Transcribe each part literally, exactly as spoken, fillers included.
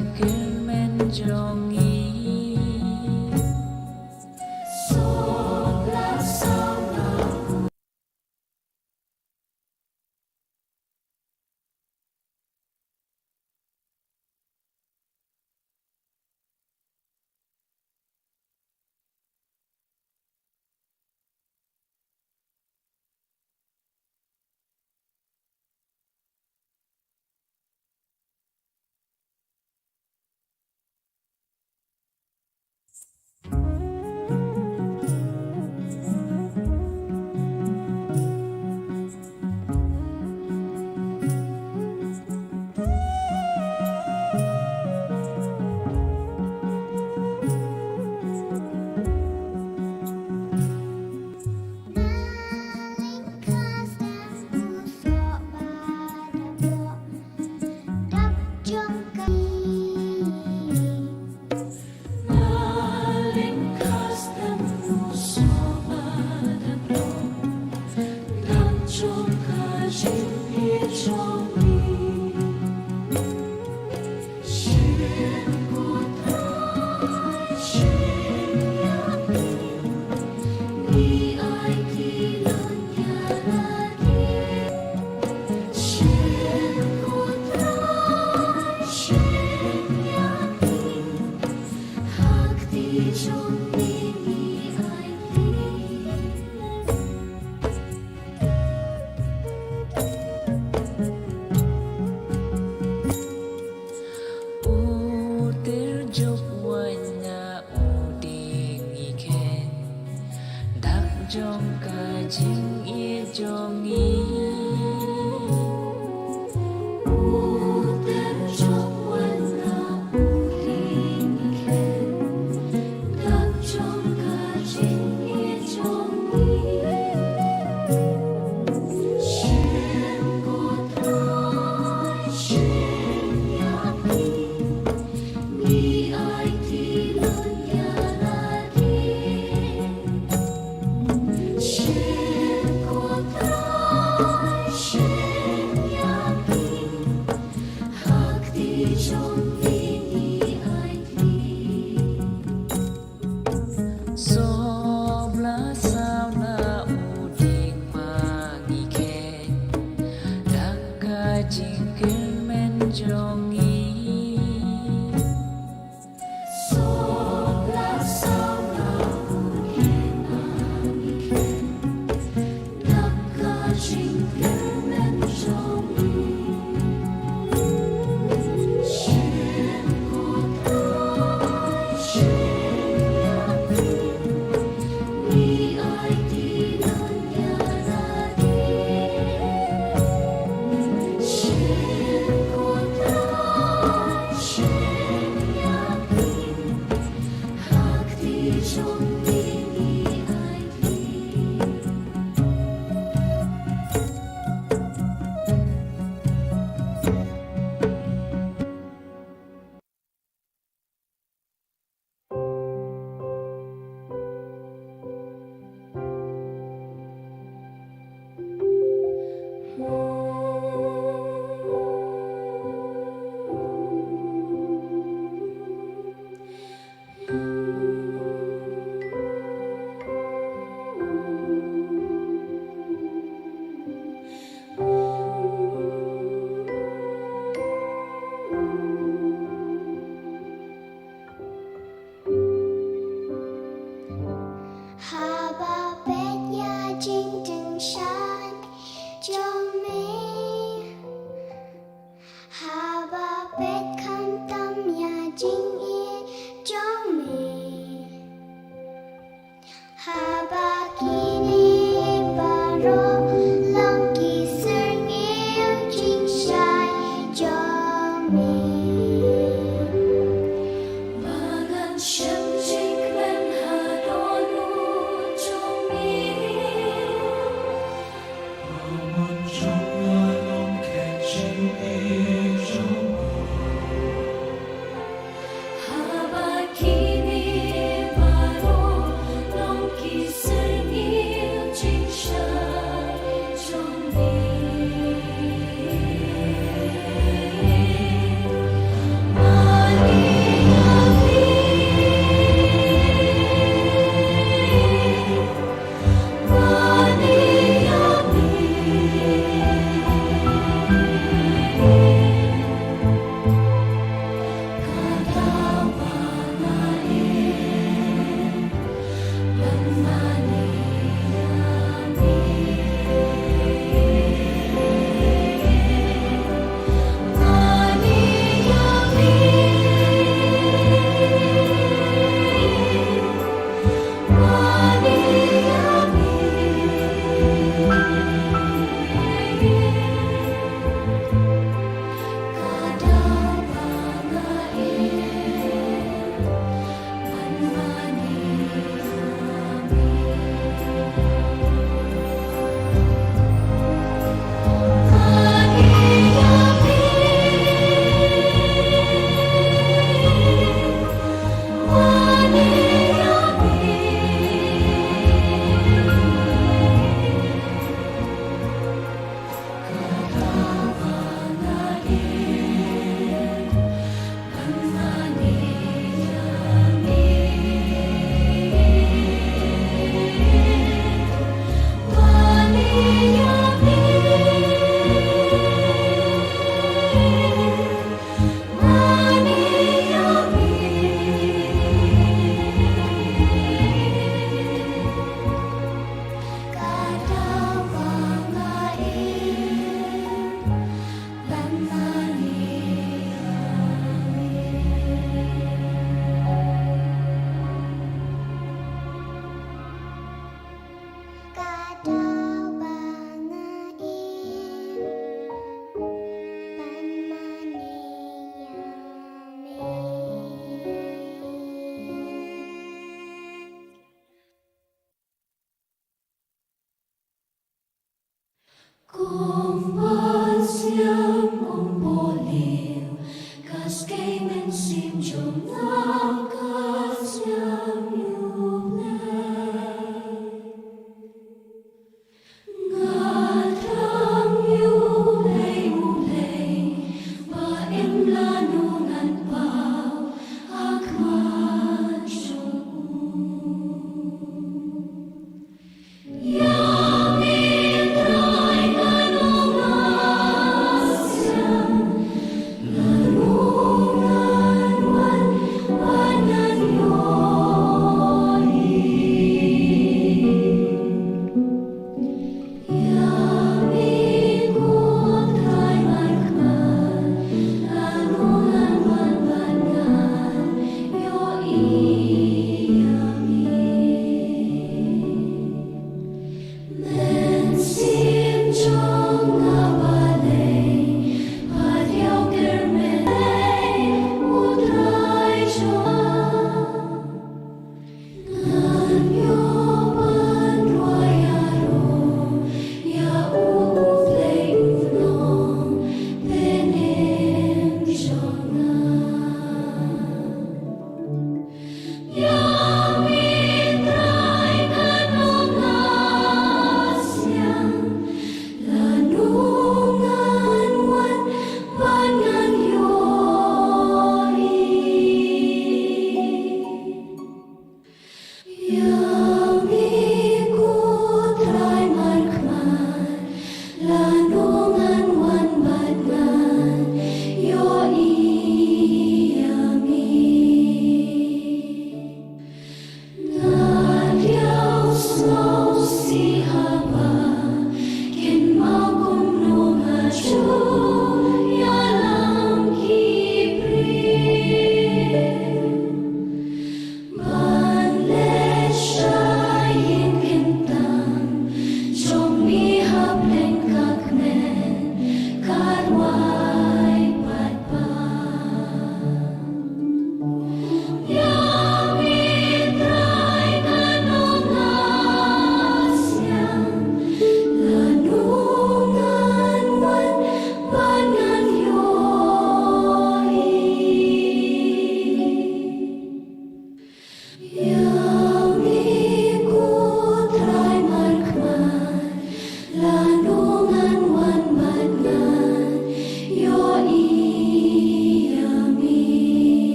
Kyrmen jong ngi. U tyrjok waiñ na u dieng ngi kheiñ, dak jong ka jingïeit jong ngi. U tyrjok waiñ na u dieng ngi kheiñ, Sop la saw na u dieng ma ngi kheiñ, dak ka jingkyrmen jong ngi. Sop la saw na u dieng ma ngi kheiñ, dak ka jingkyrmen jong ngi.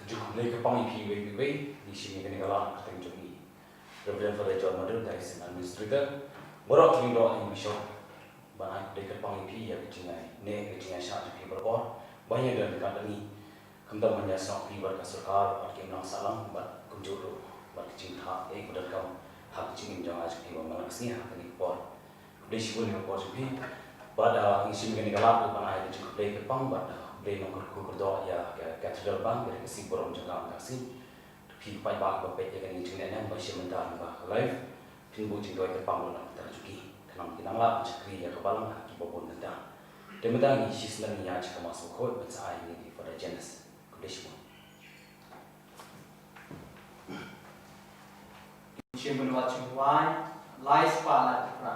Ka juk khublei kyrpang ïa phi iwei pa iwei, ngi shim ïa kane ka lad ha ka kyrteng jong i Reverend Father John Madun, Diocesan Administrator. Baroh ki lyngdoh, ïa i Bishop, ban ai khublei kyrpang ïa phi ïa ka jingïaineh, ka jingïaishah jong phi baroh. Ba ïa don ka dang i Khamtam ban ïasnoh phi bad ka sorkar, bad ki imlang sahlang, bad kumjuh ruh bad ka jingthoh ïa i ba donkam ha ka jingim jong nga jong phi ba man la ka sngi ha kane ka por. Khublei shibun ïa ka por jong phi. Bad, ah, ngi shim ïa kane ka lad ban ai ka jingkhublei kyrpang bad, ah, khublei nongkyrkhu kyrdoh ïa ka Cathedral Band, ka dei ka sngi burom jong ka, ka sngi. Phi paidbah ba peit ïa kane ka jinglehniam ba shim mynta lyngba ka live. Phin buh jingduwai kyrpang ruh na ka bynta jong ki. Khnang ki nang lah ban shakri ïa ka balang ha ki ba bun bynta. Te mynta ngi shisnem ngi ïaid sha ka Mass Bakhuid ban sa ai ïa ngi da i Father James. Khublei shibun. Shim bynta jingduwai, lai spah lad phra.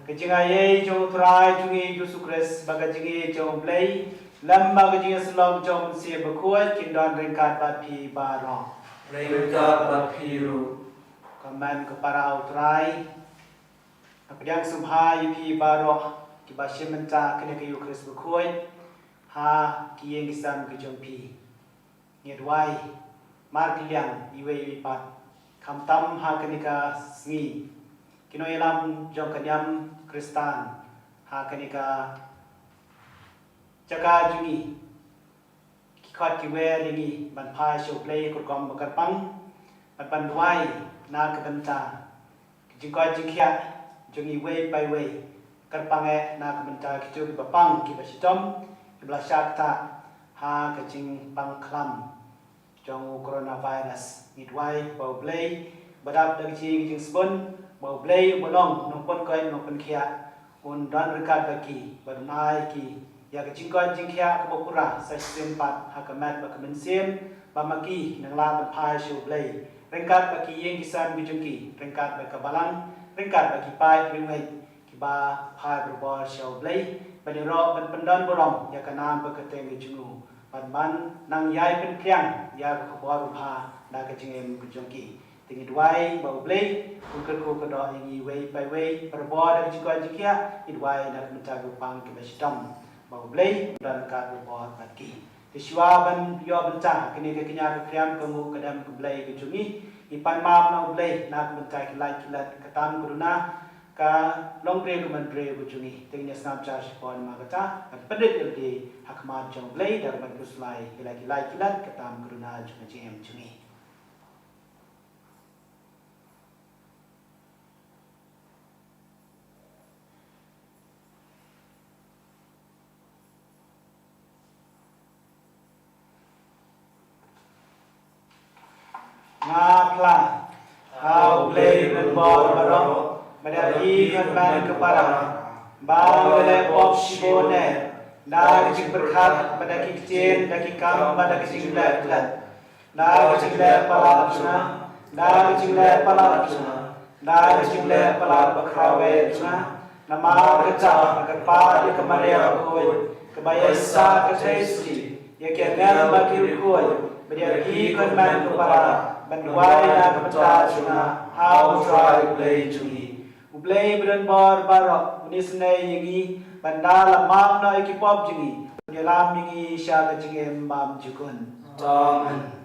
Ka jingaiei jong U Trai jong ngi Jisu Khrist, bad ka jingïeit jong U Blei, lem bad ka jingïasyllok jong U Mynsiem Bakhuid, kin don ryngkat bad phi baroh. Ryngkat bad phi ruh. Kmen ka para U Trai. Nga pdiang sngewbha ïa phi baroh kiba shim bynta kane ka Ïukharist Bakhuid ha ki ïing ki sem ki jong phi. Ngi duwai markylliang iwei iwei pat, khamtam ha kane ka sngi, ki nongïalam jong ka niam Khristan ha kane ka jaka jong ngi, ki khot ki wer ïa ngi ban phai sha U Blei ka rukom ba kyrpang, bad ban duwai na ka bynta ka jingkoit jingkhiah jong ngi iwei pa iwei, kyrpang eh na ka bynta kito kiba pang, kiba shitom, kiba la shah ktah ha ka jingpang khlam jong u coronavirus. Ngi duwai ba U Blei ba dap da ka jing, ka jingsbun, ba U Blei uba long nongpynkoit nongpynkhiah un don ryngkat bad ki, bad un ai ki ïa ka jingkoit jingkhiah kaba pura sa shisien pat ha ka met bad ka mynsiem, ba ma ki nang lah ban phai sha U Blei ryngkat bad ki ïing ki sem ki jong ki, ryngkat bad ka balang, ryngkat bad ki paid riewngeit kiba phai barabor sha U Blei, ban ïaroh ban pyndon burom ïa ka nam bad ka kyrteng ka jong U, bad ban nang ïai pynphriang ïa ka khubor babha na ka jingim ka jong ki. Te ngi duwai ba U Blei un kyrkhu kyrdoh ïa ngi iwei pa iwei, barabor da ka jingkoit jingkhiah, ngi duwai na ka bynta kiba pang kiba shitom, ba U Blei un don ryngkat barabor bad ki. Te shuwa ban ïoh bynta kane ka kñia ka khriam, ka nguh ka dem ka Blei ka jong ngi, ngi pan map na U Blei na ka bynta ki lait ki let, ka tam ka duna, ka longbriew ka manbriew ka jong ngi. Te ngin ïa sngap jar shipor namar kata, ban pynrit ïa lade ha khmat jong U Blei da kaba khuslai ïa la ki lait ki let, ka tam ka duna jong ka jingim jong ngi. Nga phla ha U Blei Rinbor baroh, bad ïa phi ko hynmen ko para, ba u la leh pop shibun eh da ka jingpyrkhat, bad da ki ktien, da ki kam, bad da ka jingleh klet, da ka jingleh palat jong nga, da ka jingleh palat jong nga, da ka jingleh palat bakhraw eh jong nga. Namar kata nga kyrpad ïa ka Maria Bakhuid, kaba ïaisah ka jingïasyriem ïa ki angel bad ki riewkhuid, bad ïa phi ko hynmen ko para, ban duwai na ka bynta jong nga ha U Trai U Blei jong ngi. U Blei ba don bor baroh un isynei ïa ngi, ban da la map noh ïa ki pop jong ngi, un ïalam ïa ngi sha ka jingim bymjukut. Amen.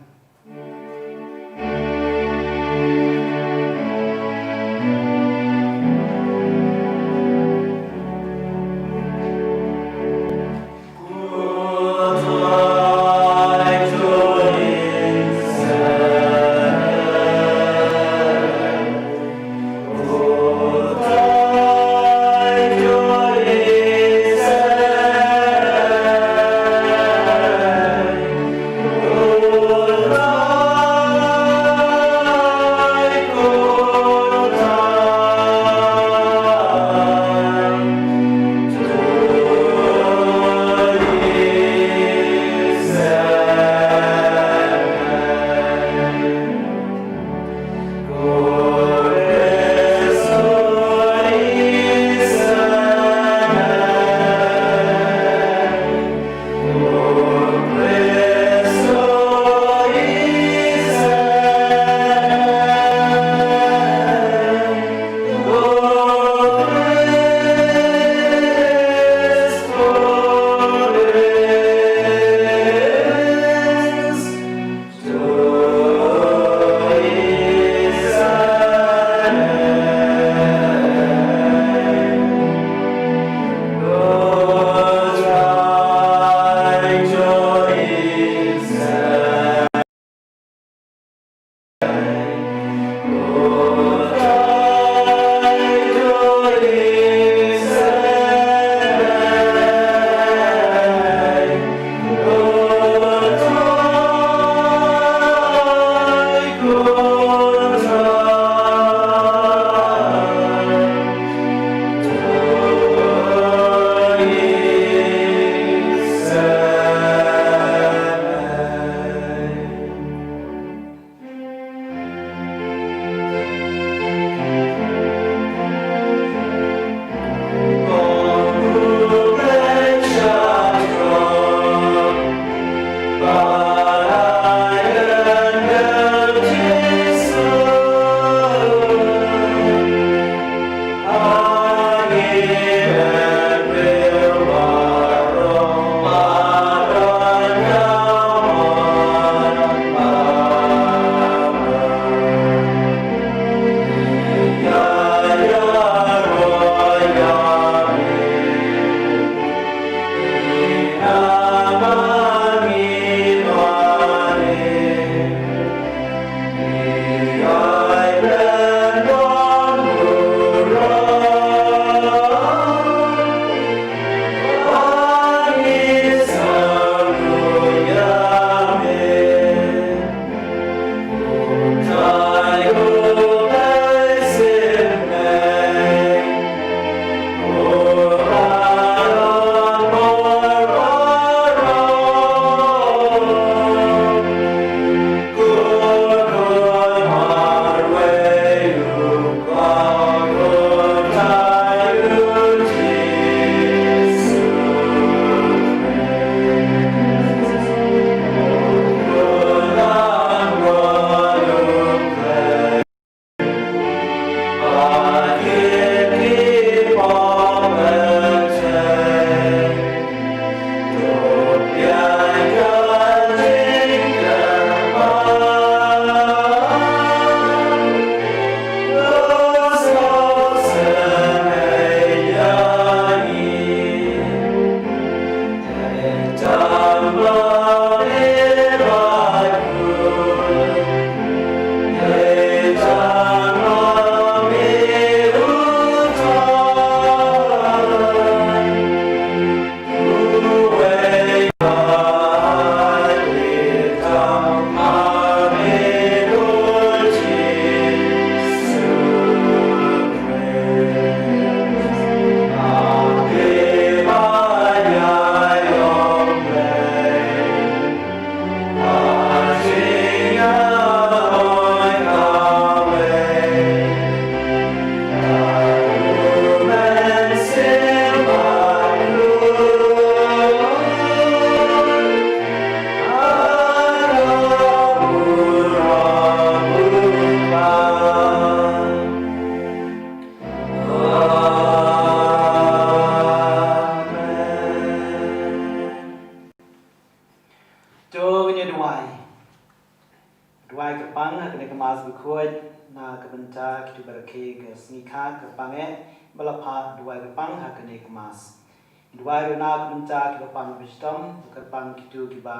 Ngi kha kyrpang eh ba la phah duwai kyrpang ha kane ka Mass. Ngi duwai ruh na ka bynta kiba pang ba shitom, kyrpang kito kiba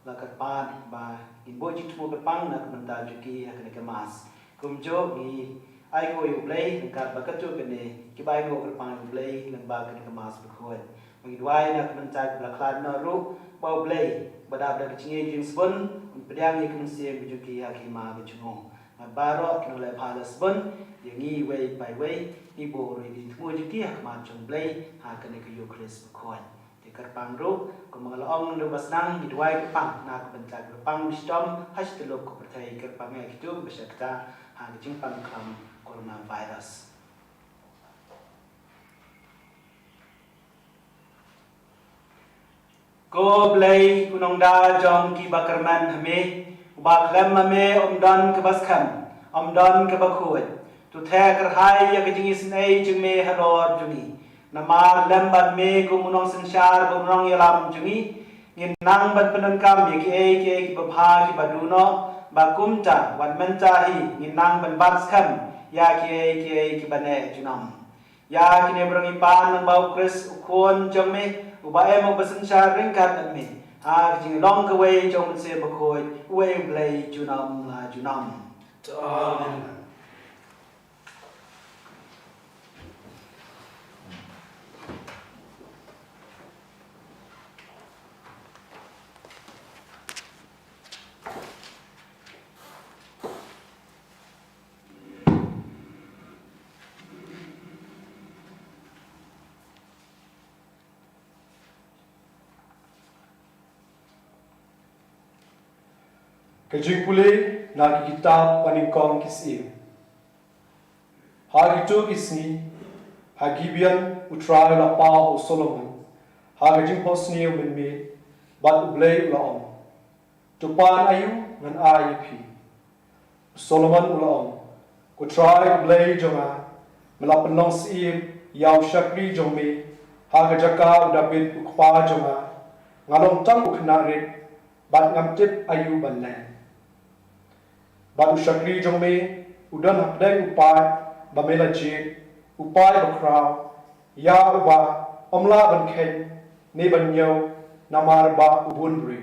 la kyrpad ba ngin buh jingthmu kyrpang na ka bynta jong ki ha kane ka Mass. Kumjuh ngi ai nguh ïa U Blei ryngkat ba katto katne kiba ai nguh kyrpang ïa U Blei lyngba kane ka Mass bakhuid. Ba ngi duwai na ka bynta kiba la khlad noh ruh ba U Blei ba dap da ka jingïeit jingsbun un pdiang ïa ka mynsiem ka jong ki ha ka hima ka jong u. Bad baroh ki nongleh bha leh sbun ïa ngi iwei pa iwei, ngi buh ruh ïa ka jingthmu jong ki ha khmat jong U Blei ha kane ka Ïukharist bakhuid. Te kyrpang ruh, kumba nga la ong naduh ba sdang, ngi duwai kyrpang na ka bynta kiba pang ba shitom ha shityllup ka pyrthei, kyrpang ïa kito kiba shah ktah ha ka jingpang khlam coronavirus. Ko Blei, u nongda jong kiba kyrmen ha me, uba khlem ma me ym don kaba skhem, ym don kaba khuid. To theh kyrhai ïa ka jingisynei jong me halor jong ngi. Namar lem bad me kum u nongsynshar bad u nongïalam jong ngi, ngin nang ban pyndonkam ïa kiei kiei kiba bha kiba duh noh, ba kumta wat mynta hi ngin nang ban bat skhem ïa kiei kiei kiba neh junom. Ïa kine baroh ngi pan lyngba U Khrist U Khun jong me, uba im uba synshar ryngkat bad me ha ka jinglong kawei jong U Mynsiem Bakhuid, uwei U Blei junom la junom. Amen. Ka jingpule na ki kitab ba nyngkong ki Syiem. Ha kito ki sngi, ha Gibeon U Trai u la pah ha u Solomon ha ka jingphohsniew mynmiet, bad U Blei u la ong, to pan aïu ngan ai ïa phi. U Solomon u la ong, Ko Trai U Blei jong nga, me la pynlong syiem ïa u shakri jong me ha ka jaka u Dabid u kpa jong nga. Nga long tang u khynnah rit, bad ngam tip aïu ban leh. Bad u shakri jong me u don hapdeng u paid ba me la jied, u paid bakhraw, ïa uba ym lah ban kheiñ ne ban ñiew namar ba u bun briew.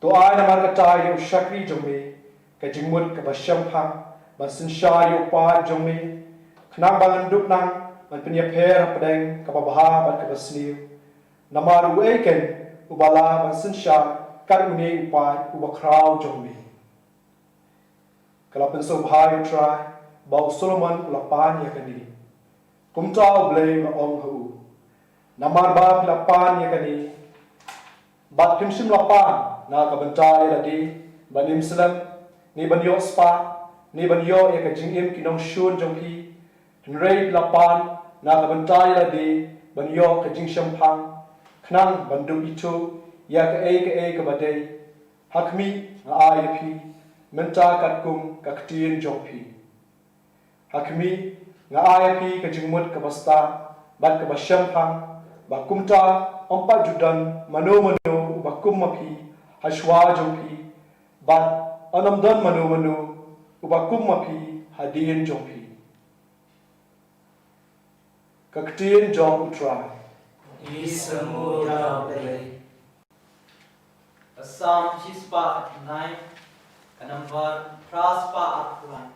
To ai namar kata ïa u shakri jong me ka jingmut kaba shemphang ban synshar ïa u paid jong me, khnang ba ngan dup nang ban pynïapher hapdeng kaba bha bad kaba sniew. Namar uei keiñ uba lah ban synshar kat une u paid uba khraw jong me? Ka la pynsngewbha ïa U Trai ba u Solomon u la pan ïa kane. Kumta U Blei u la ong ha u, namar ba phi la pan ïa kane, bad phim shym la pan na ka bynta ïa lade ban im slem, ne ban ïoh spah, ne ban ïoh ïa ka jingim ki nongshun jong phi, hynrei phi la pan na ka bynta ïa lade ban ïoh ka jingshemphang, khnang ban dup ithuh ïa kaei kaei kaba dei. Ha khmih, nga ai ïa phi mynta katkum ka ktien jong phi. Ha khmih, nga ai ïa phi ka jingmut kaba stad bad kaba shemphang, ba kumta ym pat ju don mano mano uba kum ma phi ha shuwa jong phi, bad yn ym don mano mano uba kum ma phi hadien jong phi. Ka ktien jong U Trai. Ngi sngewnguh ïa U Blei. Ka Salm shispah khyndai, ka number phra spah arphew lai.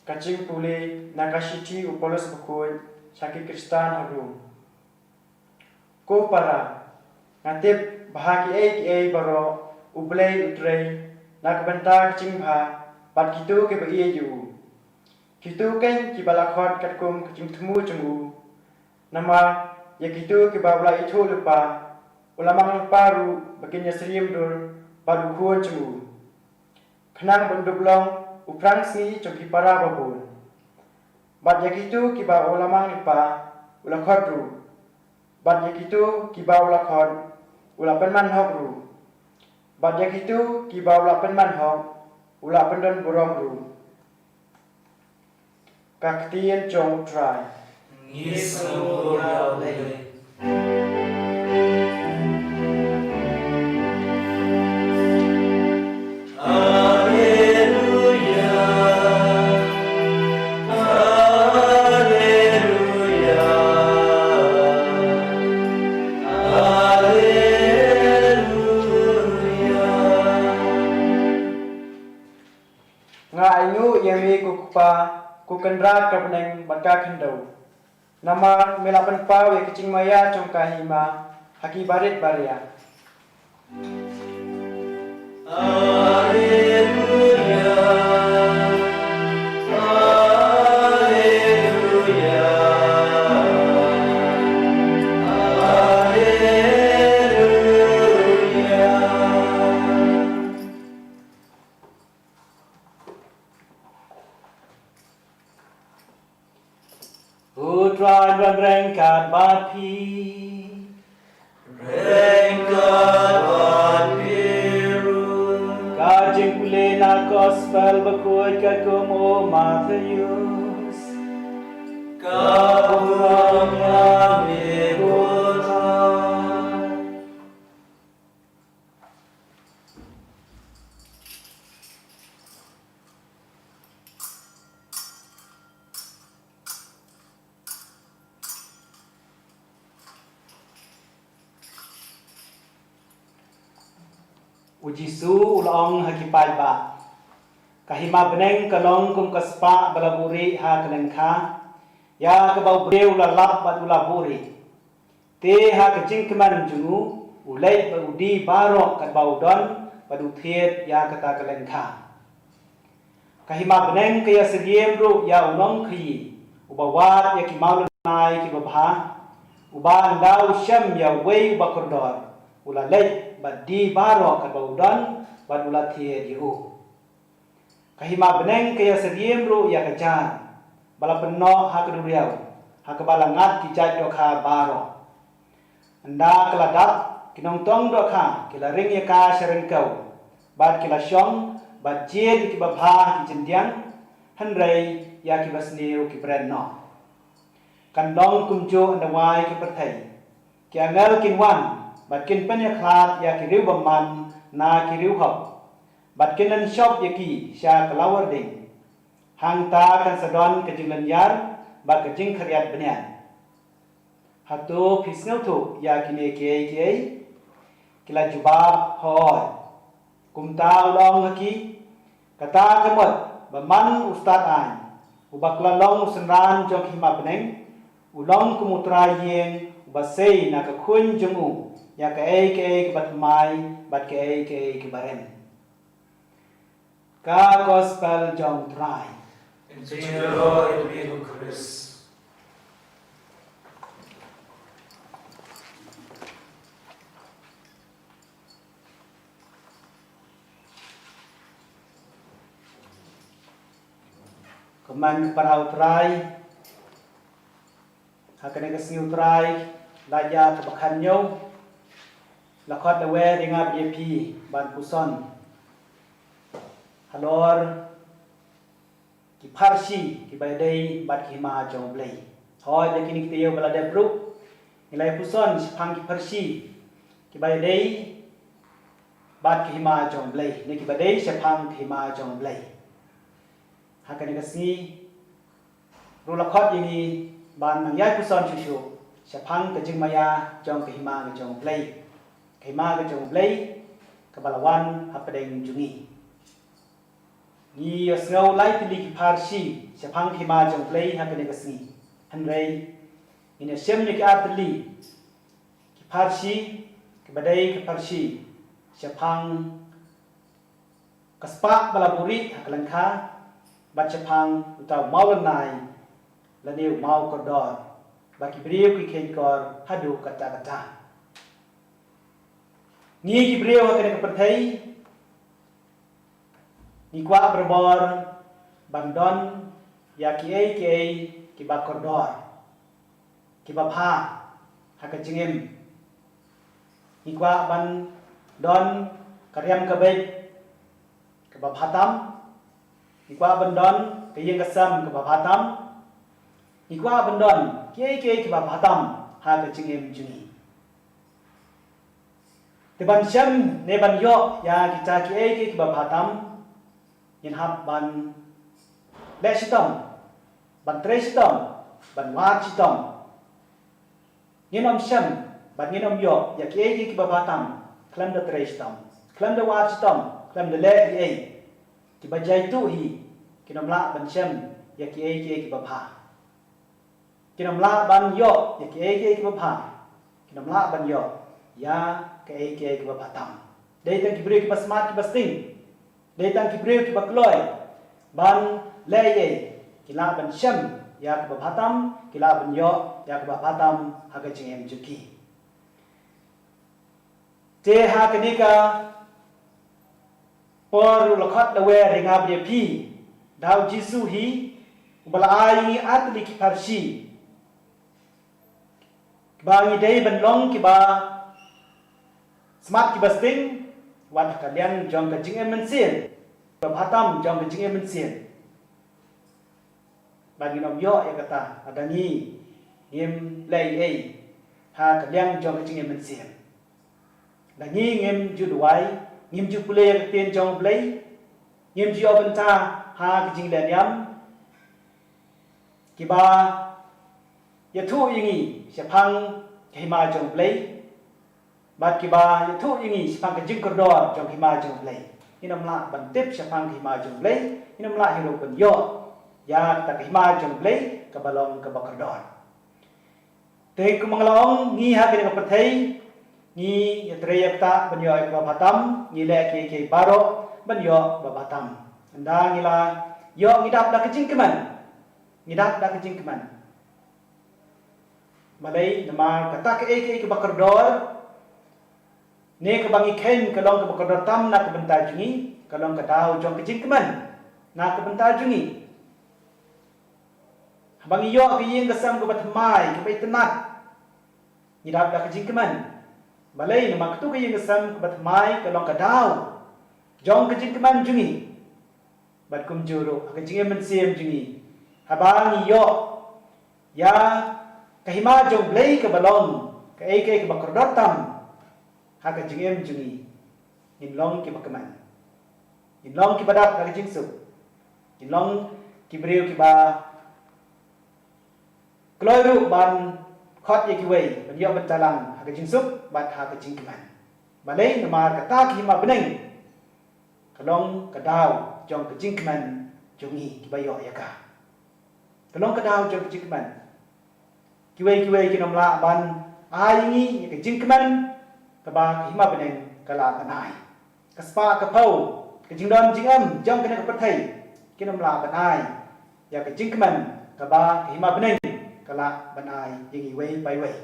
Ka jingpule na ka shithi u Paulus bakhuid sha ki Khristan ha Rom. Ko para, nga tip ba ha kiei kiei baroh U Blei u trei na ka bynta ka jingbha bad kito kiba ïeit ïa u. Kito keiñ kiba la khot katkum ka jingthmu jong u. Namar ïa kito kiba u la ithuh lypa, u la mang lypa ruh ba kin ïasyriem dur bad u Khun jong u, khnang ban dup long u phrang sngi jong ki para babun. Bad ïa kito kiba u la mang lypa, u la khot ruh. Bad ïa kito kiba u la khot, u la pynman hok ruh. Bad ïa kito kiba u la pynman hok, u la pyndon burom ruh. Ka ktien jong U Trai. Ngi sngewbha ïa U Blei. Alleluia. Alleluia. Alleluia. Nga ainguh ïa me ko Kpa, ko Kynrad ka bneng bad ka khyndew. Namar me la pynpaw ïa ka jingmaïa jong ka hima ha ki barit baria. Alleluia. Alleluia. Alleluia. U Trai un reng kat bad phi. Reng kat bad phi ruh. Ka jingpule na Gospel bakhuid katkum u Mathaios. Ka burom ïa me ko Trai. U Jisu u la ong ha ki paidbah, ka hima bneng ka long kum ka spah ba la buhrieh ha ka lyngkha, ïa kaba u briew u la lap bad u la buhrieh. Te ha ka jingkmen jong u, u leit bad u die baroh katba u don, bad u thied ïa kata ka lyngkha. Ka hima bneng ka ïasyriem ruh ïa u nongkhaïi, uba wad ïa ki mawlynnai kiba bha, uba ynda u shem ïa uwei uba kordor, u la leit bad die baroh katba u don, bad u la thied ïa u. Ka hima bneng ka ïasyriem ruh ïa ka jar, ba la pynnoh ha ka duriaw, ha kaba la ngat ki jait dohkha baroh. Ynda ka la dap, ki nongtong dohkha ki la ring ïa ka sha ryngkew, bad ki la shong, bad jied ïa kiba bha ha ki jyndiang, hynrei ïa kiba sniew ki bret noh. Kan long kumjuh ynda wai ki pyrthei. Ki angel kin wan, bad kin pynïakhlad ïa ki riew bymman na ki riew hok, bad kin lynshop ïa ki sha ka lawar ding. Hangta kan sa don ka jinglynñiar, bad ka jingkhriat bniat. Hato phi sngewthuh ïa kine kiei kiei? Ki la jubab, hooid. Kumta u la ong ha ki, kata ka mut ba man u stad aiñ, uba ka la long u synran jong ka hima bneng, u long kum u trai ïing, uba sei na ka khuñ jong u, ïa kaei kaei kaba thymmai, bad kaei kaei kaba rem. Ka Gospel jong u Trai. Jingïaroh ïa phi ko Khrist. Ko man para u Trai. Ha kane ka sngi u Trai, la ïa ka bakhan ñiew, la khot la wer ïa nga bad ïa phi ban puson halor ki pharshi kiba ïadei bad ki hima jong u Blei. Hooid, ïa kine ki taïew ba la dep ruh, ngi la ïa puson shaphang ki pharshi kiba ïadei bad ki hima jong u Blei, ne kiba dei shaphang ki hima jong u Blei. Ha kane ka sngi ruh la khot ïa ngi ban nang ïai puson shuh shuh shaphang ka jingmaïa jong ka hima ka jong u Blei. Ka hima ka jong u Blei kaba la wan hapdeng jong ngi. Ngi ïa sngew lai tylli ki pharshi shaphang ka hima jong U Blei ha kane ka sngi. Hynrei ngin ïa shem ïa ki ar tylli ki pharshi, kaba dei ka pharshi shaphang ka spah ba la buhrieh ha ka lyngkha, bad shaphang uta u maw lynnai lane u maw kordor, ba ki briew ki kheiñ kor haduh katta katta. Ngi ki briew ha kane ka pyrthei ngi kwah barabor ban don ïa kiei kiei kiba kordor, kiba bha ha ka jingim. Ngi kwah ban don ka riam ka beit kaba bha tam. Ngi kwah ban don ka ïing ka sem kaba bha tam. Ngi kwah ban don kiei kiei kiba bha tam ha ka jingim jong ngi. Te ban shem ne ban ïoh ïa kita kiei kiei kiba bha tam, ngin hap ban leh shitom, ban trei shitom, ban wad shitom. Ngin ym shem bad ngin ym ïoh ïa kiei kiei kiba bha tam khlem da trei shitom, khlem da wad shitom, khlem da leh ei ei. Kiba jaituh hi kin ym lah ban shem ïa kiei kiei kiba bha. Kin ym lah ban ïoh ïa kiei kiei kiba bha. Kin ym lah ban ïoh ïa kiei kiei kiba bha tam. Dei tang ki briew kiba smat kiba sting, dei tang ki briew kiba kloi ban leh ei ei, ki lah ban shem ïa kaba bha tam, ki lah ban ïoh ïa kaba bha tam ha ka jingim jong ki. Te ha kane ka por u la khot la wer ïa nga bad ïa phi da u Jisu hi, uba la ai ïa ngi ar tylli ki pharshi kiba ngi dei ban long kiba smat kiba sting, wat ha ka liang jong ka jingim mynsiem, kiba bha tam jong ka jingim mynsiem. Ba ngin ym ïoh ïa kata lada ngi ngim leh ei ei ha ka liang jong ka jingim mynsiem. Lada ngi ngim ju duwai, ngim ju pule ïa ka ktien jong U Blei, ngim ju ïoh bynta ha ka jingleh niam, kiba ïathuh ïa ngi shaphang ka hima jong U Blei, bad kiba ïathuh ïa ngi shaphang ka jingkordor jong ka hima jong U Blei, ngin ym lah ban tip shaphang ka hima jong U Blei, ngin ym lah hi ruh ban ïoh ïa kata ka hima jong U Blei kaba long kaba kordor. Te kumba nga la ong, ngi ha kane ka pyrthei ngi ïatrei ïa kata ban ïoh ïa kaba bha tam, ngi leh kiei kiei baroh ban ïoh ba bha tam. Ynda ngi la ïoh, ngi dap da ka jingkmen, ngi dap da ka jingkmen. Balei? Namar kata kaei kaei kaba kordor ne kaba ngi kheiñ ka long kaba kordor tam na ka bynta jong ngi, ka long ka daw jong ka jingkmen na ka bynta jong ngi. Haba ngi ïoh ka ïing ka sem kaba thymmai, kaba itynnad, ngi dap da ka jingkmen. Balei? Namar katu ka ïing ka sem kaba thymmai ka long ka daw jong ka jingkmen jong ngi. Bad kumjuh ruh ha ka jingim mynsiem jong ngi, haba ngi ïoh ïa ka hima jong U Blei kaba long kaei kaei kaba kordor tam ha ka jingim jong ngi, ngin long kiba kmen, ngin long kiba dap da ka jingsuk, ngin long ki briew kiba kloi ruh ban khot ïa kiwei ban ïoh bynta lang ha ka jingsuk bad ha ka jingkmen. Balei? Namar kata ka hima bneng ka long ka daw jong ka jingkmen jong ngi kiba ïoh ïa ka. Ka long ka daw jong ka jingkmen. Kiwei kiwei kin ym lah ban ai ïa ngi ïa ka jingkmen kaba ka hima bneng ka lah ban ai. Ka spah ka phew, ka jingdon jingem jong kane ka pyrthei kin ym lah ban ai ïa ka jingkmen kaba ka hima bneng ka lah ban ai ïa ngi iwei pa iwei.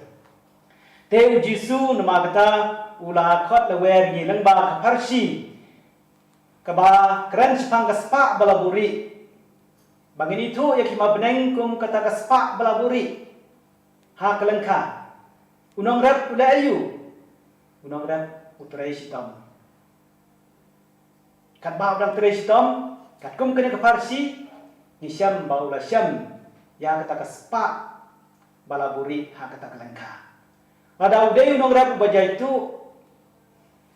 Te u Jisu namar kata u la khot la wer ïa ngi lyngba ka pharshi kaba kren shaphang ka spah ba la buhrieh, ba ngin ithuh ïa ka hima bneng kum kata ka spah ba la buhrieh ha ka lyngkha. U nongrep u leh aïu? U nongrep u trei shitom. Katba u dang trei shitom, katkum kane ka pharshi, ngi shem ba u la shem ïa kata ka spah ba la buhrieh ha kata ka lyngkha. Lada u dei u nongrep uba jaituh,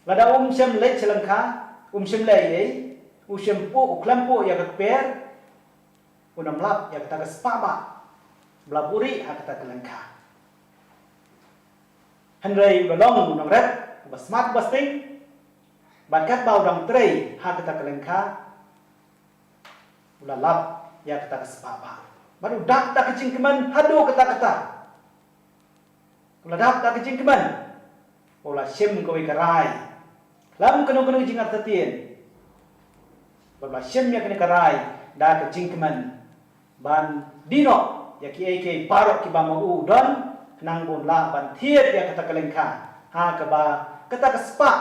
lada um shym leit sha lyngkha, um shym leh ei ei, u shym puh, u khlem puh ïa ka kper, un ym lap ïa kata ka spah ba la buhrieh ha kata ka lyngkha. Hynrei u la long u nongrep uba smat uba sting, bad katba u dang trei ha kata ka lyngkha, U la lap ïa kata ka spah bah. Bad u dap da ka jingkmen haduh katta katta. U la dap da ka jingkmen. U la shim kawei ka rai. Khlem kano kano ka jingartatien. Bad u la shim ïa kane ka rai da ka jingkmen. Ban die noh ïa kiei kiei baroh kiba ma u u don, khnang ba un lah ban thied ïa kata ka lyngkha. Ha kaba kata ka spah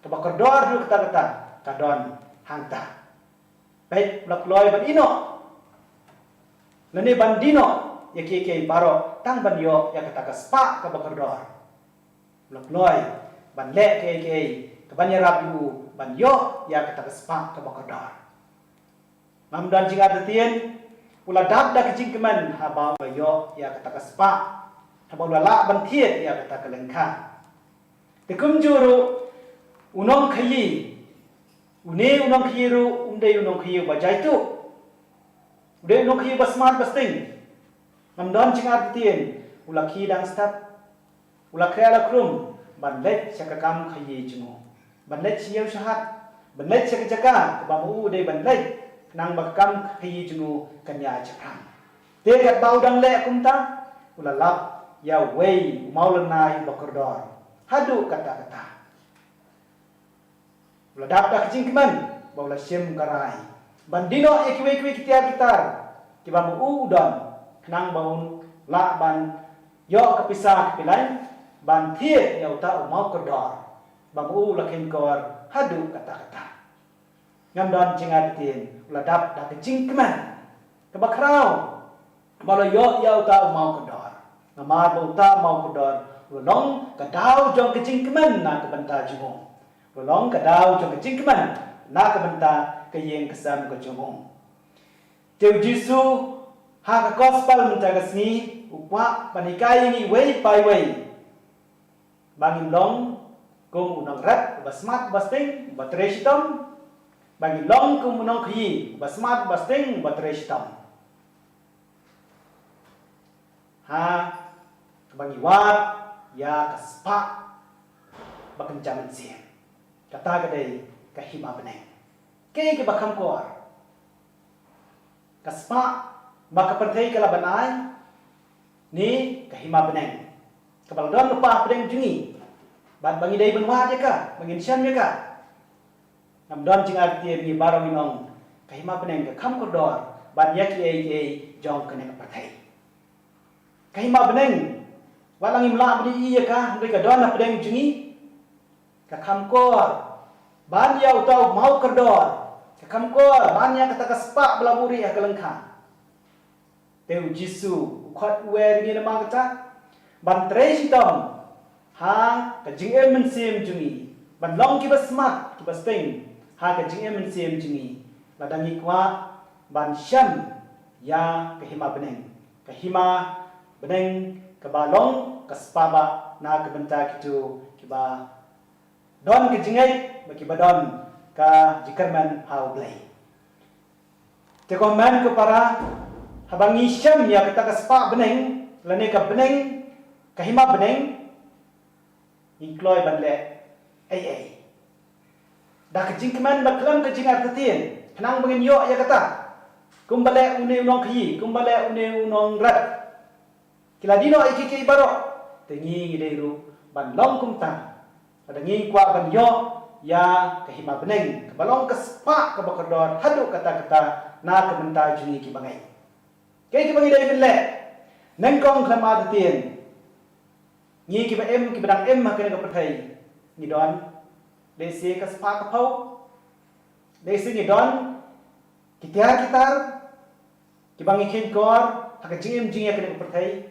kaba kordor haduh katta katta ka don hangta. Peit, u la kloi ban ïeh noh lane ban die noh ïa kiei kiei baroh tang ban ïoh ïa kata ka spah kaba kordor. U la kloi ban leh kiei kiei kaban ïarap ïa u ban ïoh ïa kata ka spah kaba kordor. Ngam don jingartatien, u la dap da ka jingkmen haba u la ïoh ïa kata ka spah, haba u la lah ban thied ïa kata ka lyngkha. Te kumjuh ruh u nongkhaïi, une u nongkhaïi ruh um dei u nongkhaïi uba jaituh. U dei u nongkhaïi uba smat ba sting. Ngam don jingartatien, u la khie dang stad. U la khreh la khrum ban leit sha ka kam khaïi jong u, ban leit sha ïew sha hat, ban leit sha ka jaka kaba ma u u dei ban leit, khnang ba ka kam khaïi jong u kan ïai shaphrang. Te katba u dang leh kumta, u la lap ïa uwei u mawlynnai uba kordor haduh katta katta. U la dap da ka jingkmen ba u la shim ka rai ban die noh ïa kiwei kiwei ki tiar ki tar kiba ma u u don, khnang ba un lah ban ïoh ka pisa ka pilai ban thied ïa uta u mawkordor ba ma u u la kheiñkor haduh katta katta. Ngam don jingartatien, u la dap da ka jingkmen kaba khraw ba u la ïoh ïa uta u mawkordor. Namar ba uta u mawkordor u la long ka daw jong ka jingkmen na ka bynta jong u. U la long ka daw jong ka jingkmen na ka bynta ka ïing ka sem ka jong u. Te u Jisu ha ka gospel mynta ka sngi u kwah ban hikai ïa ngi iwei pa iwei ba ngin long kum u nongrep uba smat uba sting uba trei shitom, ba ngin long kum u nongkhaïi uba smat uba sting uba trei shitom. Ha kaba ngi wad ïa ka spah ba kynja mynsiem, kata ka dei ka hima bneng. Kaei kaba kham kor, ka spah ba ka pyrthei ka la ban ai, ne ka hima bneng kaba la don lypa hapdeng jong ngi, bad ba ngi dei ban wad ïa ka, ba ngin shem ïa ka? Ngam don jingartatien, ngi baroh ngin ong ka hima bneng ka kham kordor ban ïa kiei kiei jong kane ka pyrthei. Ka hima bneng, wat la ngim lah ban ïohi ïa ka, hynrei ka don hapdeng jong ngi, ka kham kor ban ïa uta u mawkordor, ka kham kor ban ïa kata ka spah ba la buhrieh ha ka lyngkha. Te u Jisu u khot u wer ïa ngi namar kata, ban trei shitom ha ka jingim mynsiem jong ngi, ban long kiba smat kiba sting ha ka jingim mynsiem jong ngi, lada ngi kwah ban shem ïa ka hima bneng, ka hima bneng kaba long ka spah bah na ka bynta kito kiba don ka jingngeit bad kiba don ka jingkyrmen ha U Blei. Te ko hynmen ko para, haba ngi shem ïa kata ka spah bneng lane ka bneng, ka hima bneng, ngi kloi ban leh ei ei da ka jingkmen bad khlem ka jingartatien, khnang ba ngin ïoh ïa kata. Kumba leh une u nongkhaïi, kumba leh une u nongrep, ki la die noh ïa kiei kiei baroh, te ngi ngi dei ruh ban long kumta. Lada ngi kwah ban ïoh ïa ka hima bneng kaba long ka spah kaba kordor haduh katta katta na ka bynta jong ngi kiba ngeit. Kaei kaba ngi dei ban leh? Nyngkong khlem artatien, ngi kiba im, kiba dang im ha kane ka pyrthei, ngi don lehse ka spah ka phew, lehse ngi don ki tiar ki tar kiba ngi kheiñkor ha ka jingim jingïa kane ka pyrthei.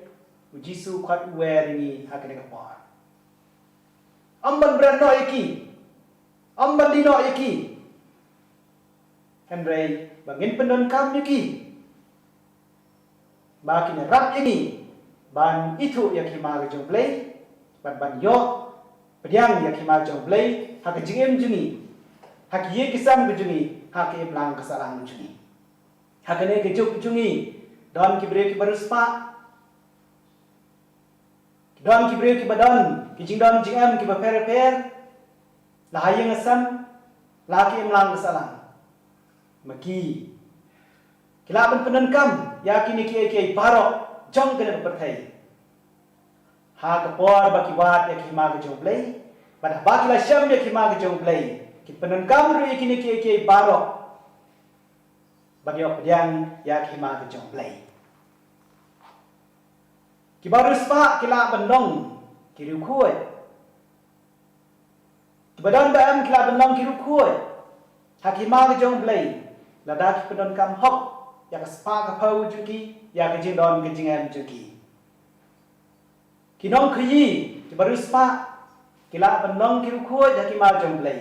U Jisu u khot u wer ïa ngi ha kane ka por. Ym ban bret noh ïa ki, ym ban die noh ïa ki, hynrei ba ngin pyndonkam ïa ki, ba kin ïarap ïa ngi ban ithuh ïa ka hima ka jong U Blei, ban, ban ïoh pdiang ïa ka hima jong U Blei ha ka jingim jong ngi, ha ki ïing ki sem ka jong ngi, ha ka imlang ka sahlang jong ngi. Ha kane ka juk jong ngi, don ki briew kiba riewspah, don ki briew kiba don ki jingdon jingem kiba pher pher, la ha ïing ha sem, la ha ka imlang ka sahlang. Ma ki, Ki lah ban pyndonkam ïa kine kiei kiei baroh jong kane ka pyrthei ha ka por ba ki wad ïa ka hima ka jong U Blei, bad haba ki la shem ïa ka hima ka jong U Blei, ki pyndonkam ruh ïa kine kiei kiei baroh ban ïoh pdiang ïa ka hima ka jong U Blei. Kiba riewspah ki lah ban long ki riewkhuid. Kiba don ba em ki lah ban long ki riewkhuid ha ka hima ka jong U Blei, lada ki pyndonkam hok ïa ka spah ka phew jong ki, ïa ka jingdon ka jingem jong ki. Ki nongkhaïi kiba riewspah ki lah ban long ki riewkhuid ha ka hima jong U Blei,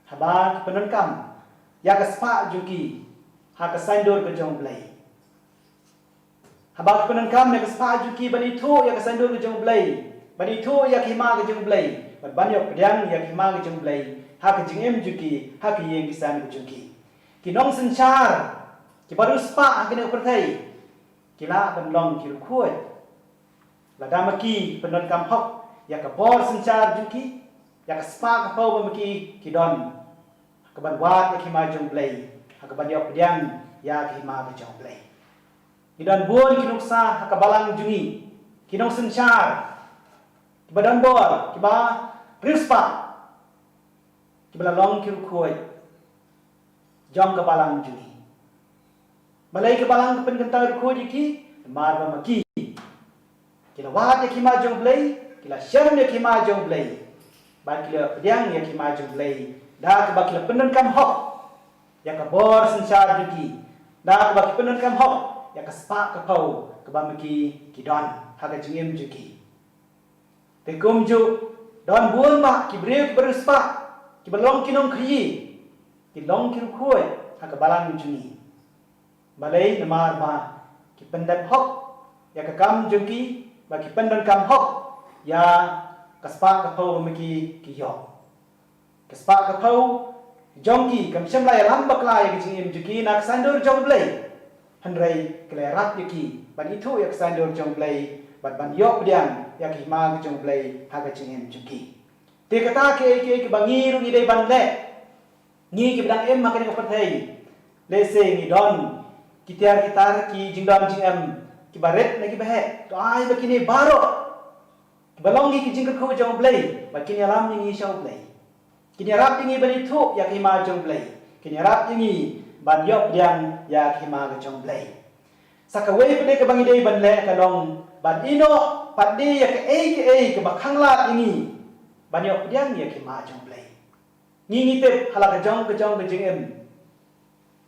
haba ki pyndonkam ïa ka spah jong ki ha ka saiñdur ka jong U Blei. Haba ki pyndonkam ïa ka spah jong ki ban ithuh ïa ka saiñdur ka jong U Blei, ban ithuh ïa ka hima ka jong U Blei, bad ban ïoh pdiang ïa ka hima ka jong U Blei ha ka jingim jong ki, ha ka ïing ka sem ka jong ki, ki nongsynshar kiba riewspah ha kane ka pyrthei ki lah ban long ki riewkhuid lada ma ki pyndonkam hok ïa ka bor synshar jong ki, ïa ka spah ka phew ba ma ki ki don, ha kaban wad ïa ka hima jong U Blei, ha kaban ïoh pdiang ïa ka hima ka jong U Blei. Ngi don bun ki nuksa ha ka balang jong ngi, ki nongsynshar kiba don bor, kiba riewspah, kiba la long ki riewkhuid jong ka balang jong ngi. Balei ka balang ka pynkyntang riewkhuid ïa ki? Namar ba ma ki ki la wad ïa ka hima jong U Blei, ki la shem ïa ka hima jong U Blei, bad ki la pdiang ïa ka hima jong U Blei da kaba ki la pyndonkam hok ïa ka bor synshar jong ki, da kaba ki pyndonkam hok ïa ka spah ka phew kaba ma ki ki don ha ka jingim jong ki. Te kumjuh, don bun bah ki briew kiba riewspah, kiba long ki nongkhaïi, ki long ki riewkhuid ha ka balang jong ngi. Balei? Namar ba ki pyndep hok ïa ka kam jong ki, ba ki pyndonkam hok ïa ka spah ka phew ba ma ki ki ïoh. Ka spah ka phew jong ki kam shym la ïalam bakla ïa ka jingim jong ki na ka saiñdur jong U Blei. Hynrei ka la ïarap ïa ki ban ithuh ïa ka saiñdur jong U Blei, bad ban ïoh pdiang ïa ka hima ka jong U Blei ha ka jingim jong ki. Te kata kiei kiei kiba ngi ruh ngi dei ban leh. Ngi kiba dang im ha kane ka pyrthei, lehse ngi don ki tiar ki tar ki jingdon jingem kiba rit na kiba heh. To ai ba kine baroh kiba long ngi ki jingkyrkhu jong U Blei, ba kin ïalam ïa ngi sha U Blei. Kin ïarap ïa ngi ban ithuh ïa ka hima jong U Blei. Kin ïarap ïa ngi ban ïoh pdiang ïa ka hima ka jong U Blei. Sa kawei pat de kaba ngi dei ban leh ka long ban ïehnoh pat de ïa kaei kaei kaba khanglad ïa ngi ban ïoh pdiang ïa ka hima jong U Blei. Ngi ngi tip ha la ka jong ka jong ka jingim,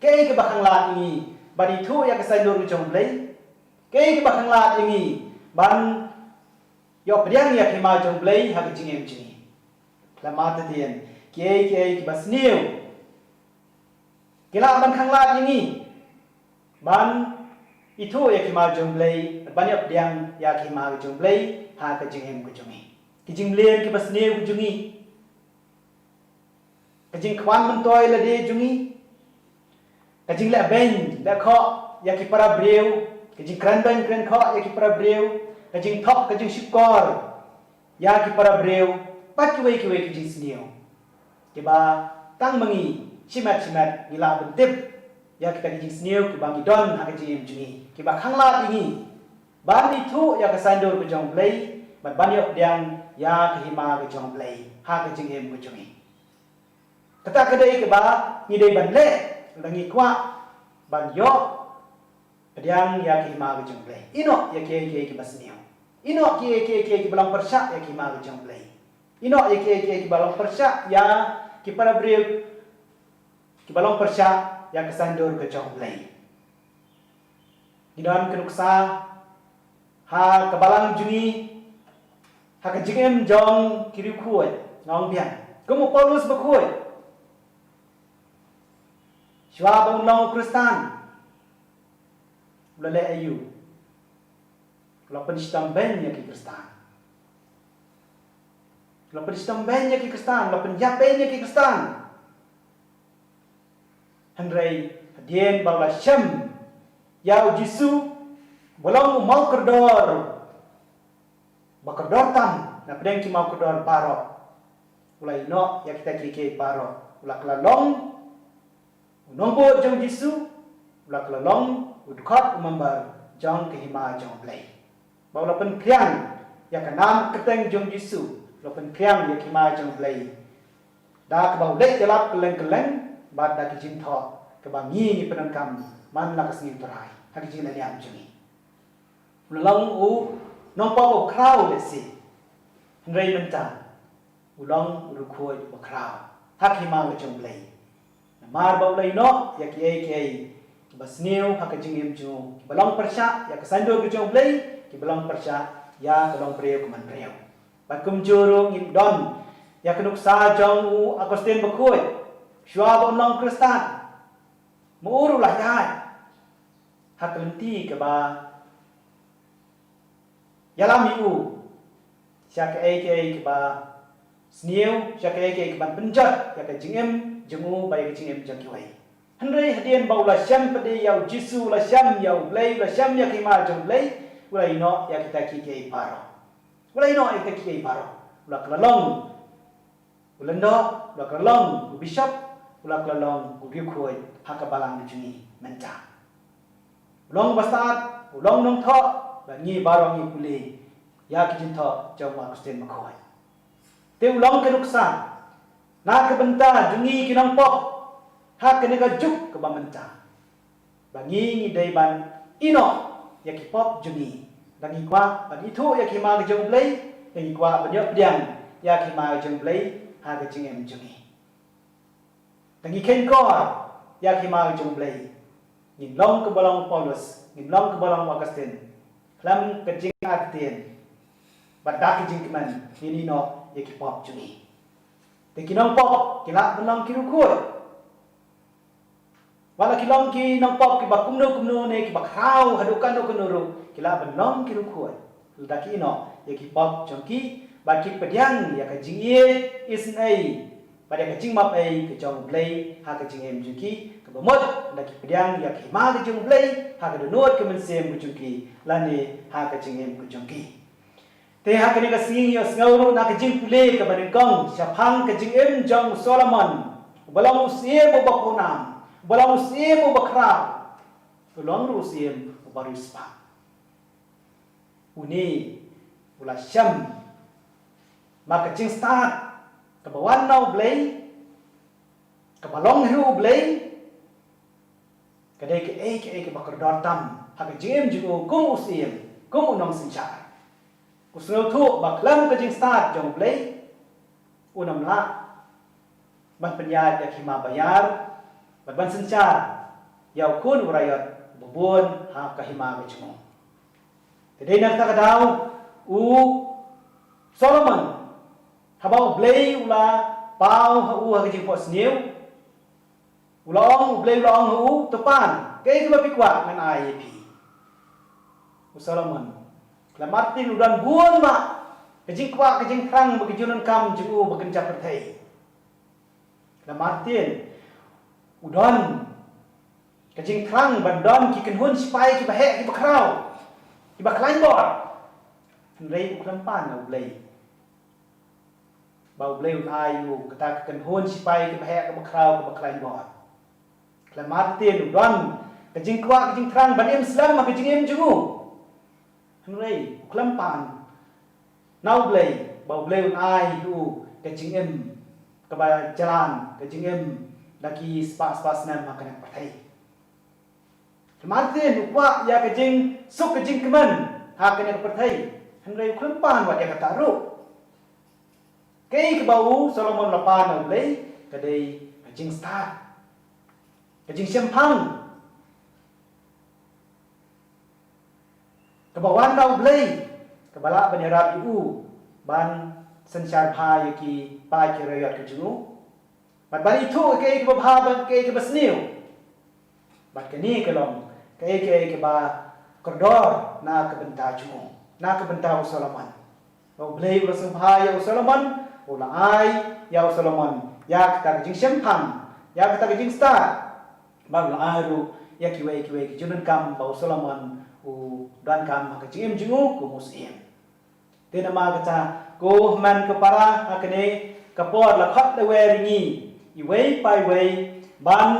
kaei kaba khanglad ïa ngi ban ithuh ïa ka saiñdur ka jong U Blei? Kaei kaba khanglad ïa ngi ban ïoh pdiang ïa ka hima jong U Blei ha ka jingim jong ngi? Lama te dien, kiei kiei kiba sniew ki lah ban khanglad ïa ngi ban ithuh ïa ka hima jong U Blei, ban ïoh pdiang ïa ka hima jong U Blei ha ka jingim ka jong ngi. Ki jingmlien kiba sniew ka jong ngi, ka jingkwah myntoi lade jong ngi, ka jingleh beiñ leh khoh ïa ki para briew, ka jingkren beiñ kren khoh ïa ki para briew, ka jingthok ka jingshukor ïa ki para briew, bad kiwei kiwei ki jingsniew kiba tang ma ngi shimet shimet ngi lah ban tip ïa kita ki jingsniew kiba ngi don ha ka jingim jong ngi, kiba khanglad ïa ngi ban ithuh ïa ka saiñdur ka jong U Blei, bad ban ïoh pdiang ïa ka hima ka jong U Blei ha ka jingim ka jong ngi. Kata ka dei kaba ngi dei ban leh lada ngi kwah ban ïoh pdiang ïa ka hima ka jong U Blei. Ïehnoh ïa kiei kiei kiba sniew. Ïehnoh kiei kiei kiei kiba long pyrshah ïa ka hima ka jong U Blei. Ïehnoh ïa kiei kiei kiba long pyrshah ïa ki para briew, kiba long pyrshah ïa ka saiñdur ka jong U Blei. Ngi don ka nuksa ha ka balang jong ngi, ha ka jingim jong ki riewkhuid, nga ong biang. Kum u Paulus bakhuid, shuwa ba un long u Khristan, u la leh aïu? U la pynshitom beiñ ïa ki Khristan. U la pynshitom beiñ ïa ki Khristan, u la pynïap beiñ ïa ki Khristan. Hynrei hadien ba u la shem ïa u Jisu, ba long u mawkordor ba kordor tam na pdeng ki mawkordor baroh, u la ïehnoh ïa kita kiei kiei baroh, u la kylla long u nongbud jong u Jisu, U la ka la long u dkhot u member jong ka hima jong U Blei. Ba u la pynphriang ïa ka nam kyrteng jong Jisu, u la pynphriang ïa ka hima jong U Blei. Da kaba u leit ïalap kylleng kylleng, bad da ka jingthoh kaba ngi ngi pyndonkam man la ka sngi U Trai ha ka jingïalam jong ngi. U la long u nongpop u khraw lehse. Hynrei mynta u long u riewkhuid u khraw ha ka hima ka jong U Blei. Namar ba u la ïehnoh ïa kiei kiei kiba sniew ha ka jingim jong u, kiba long pyrshah ïa ka saiñdur ka jong U Blei, kiba long pyrshah ïa ka longbriew ka manbriew. Bad kumjuh ruh ngim don ïa ka nuksa jong u Augustine Bakhuid shuwa ba un long Khristan. Mur u la ïaid ha ka lynti kaba ïalam ïa u sha kaei kaei kaba sniew, sha kaei kaei kaban pynjot ïa ka jingim jong u bad ïa ka jingim jong kiwei. Hynrei hadien ba u la shem pat ïa u Jisu, u la shem ïa U Blei, u la shem ïa ka hima jong U Blei, u la ïehnoh ïa kita kiei kiei baroh. U la ïehnoh ïa kita kiei kiei baroh. U la ka la long u lyngdoh, u la ka la long u bishop, u la ka la long u riewkhuid ha ka balang ka jong ngi mynta. U long u bastad, u long u nongthoh, bad ngi baroh ngi pule ïa ka jingthoh jong u Augustine Bakhuid. Te u long ka nuksa na ka bynta jong ngi ki nongpop ha kane ka juk kaba mynta, ba ngi ngi dei ban ïehnoh ïa ki pop jong ngi. Da ngi kwah ban ithuh ïa ka hima ka jong U Blei, da ngi kwah ban ïoh pdiang ïa ka hima ka jong U Blei ha ka jingim jong ngi. Da ngi kheiñkor ïa ka hima ka jong U Blei, ngin long kaba long u Paulus, ngin long kaba long u Augustine, khlem ka jingartatien ktien, bad da ka jingkmen ngin ïehnoh ïa ki pop jong ngi. Te ki nongpop ki lah ban long ki riewkhuid. Wat la ki long ki nongpop kiba kumno kumno ne kiba khraw haduh katno katno ruh, ki lah ban long ki riewkhuid lada ki ïehnoh ïa ki pop jong ki, bad ki pdiang ïa ka jingïeit isynei bad ïa ka jingmap ei ka jong U Blei ha ka jingim jong ki, kaba mut lada ki pdiang ïa ka hima ka jong U Blei ha ka dohnud ka mynsiem ka jong ki lane ha ka jingim ka jong ki. Te ha kane ka sngi ngi ïohsngew ruh na ka jingpule kaba nyngkong shaphang ka jingim jong u Solomon, uba long u syiem uba pawnam, uba long u syiem uba khraw, u long ruh u syiem uba riewspah. Une u la shem ba ka jingstad kaba wan na U Blei, kaba long hi U Blei, ka dei kaei kaei kaba kordor tam ha ka jingim jong u kum u syiem, kum u nongsynshar. U sngewthuh ba khlem ka jingstad jong U Blei, un ym lah ban pynïaid ïa ka hima ba ïar bad ban synshar ïa u khun u raiot uba bun ha ka hima ka jong u. Te dei na kata ka daw u Solomon, haba U Blei u la paw ha u ha ka jingphohsniew, u la ong, U Blei u la ong ha u, to pan, kaei kaba phi kwah ngan ai ïa phi. U Solomon, khlem artatien u don bun bah ka jingkwah ka jingthrang bad ka jingdonkam jong u ba kynja pyrthei. Khlem artatien u don ka jingthrang ban don ki kynhun sipai kiba heh kiba khraw, kiba khlaiñ bor. Hynrei u khlem pan na U Blei ba U Blei un ai u kata ka kynhun sipai kaba heh kaba khraw kaba khlaiñ bor. Khlem artatien u don ka jingkwah ka jingthrang ban im slem ha ka jingim jong u. Hynrei u khlem pan na U Blei ba U Blei un ai u ka jingim kaba jlan, ka jingim da ki spah spah snem ha kane ka pyrthei. Khlem artatien u kwah ïa ka jingsuk ka jingkmen ha kane ka pyrthei. Hynrei u khlem pan wat ïa kata ruh. Kaei kaba u Solomon u la pan na U Blei ka dei ka jingstad, ka jingshemphang kaba wan na U Blei, kaba lah ban ïarap ïa u ban synshar bha ïa ki paid ki raiot ka jong u, bad ban ithuh kaei kaba bha bad kaei kaba sniew. Bad kane ka long kaei kaei kaba kordor na ka bynta jong u, na ka bynta u Solomon. Ba U Blei u la sngewbha ïa u Solomon, u la ai ïa u Solomon ïa kata ka jingshemphang, ïa kata ka jingstad, bad u la ai ruh ïa kiwei kiwei ki jingdonkam ba u Solomon u donkam ha ka jingim jong u kum u syiem. Te namar kata, ko hynmen ko para, ha kane ka por la khot la wer ïa ngi iwei pa iwei ban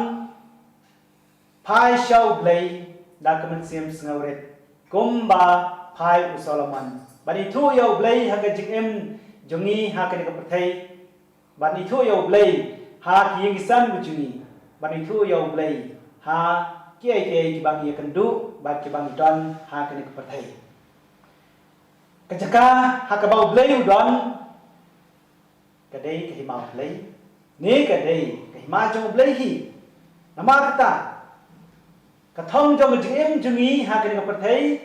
Phai sha U Blei da ka mynsiem sngewrit, kumba phai u Solomon. Ban ithuh ïa U Blei ha ka jingim jong ngi ha kane ka pyrthei. Ban ithuh ïa U Blei ha ki ïing ki sem ka jong ngi. Ban ithuh ïa U Blei ha kiei kiei kiba ngi ïakynduh bad kiba ngi don ha kane ka pyrthei. Ka jaka ha kaba U Blei u don, ka dei ka hima U Blei, ne ka dei ka hima jong U Blei hi. Namar kata, ka thong jong ka jingim jong ngi ha kane ka pyrthei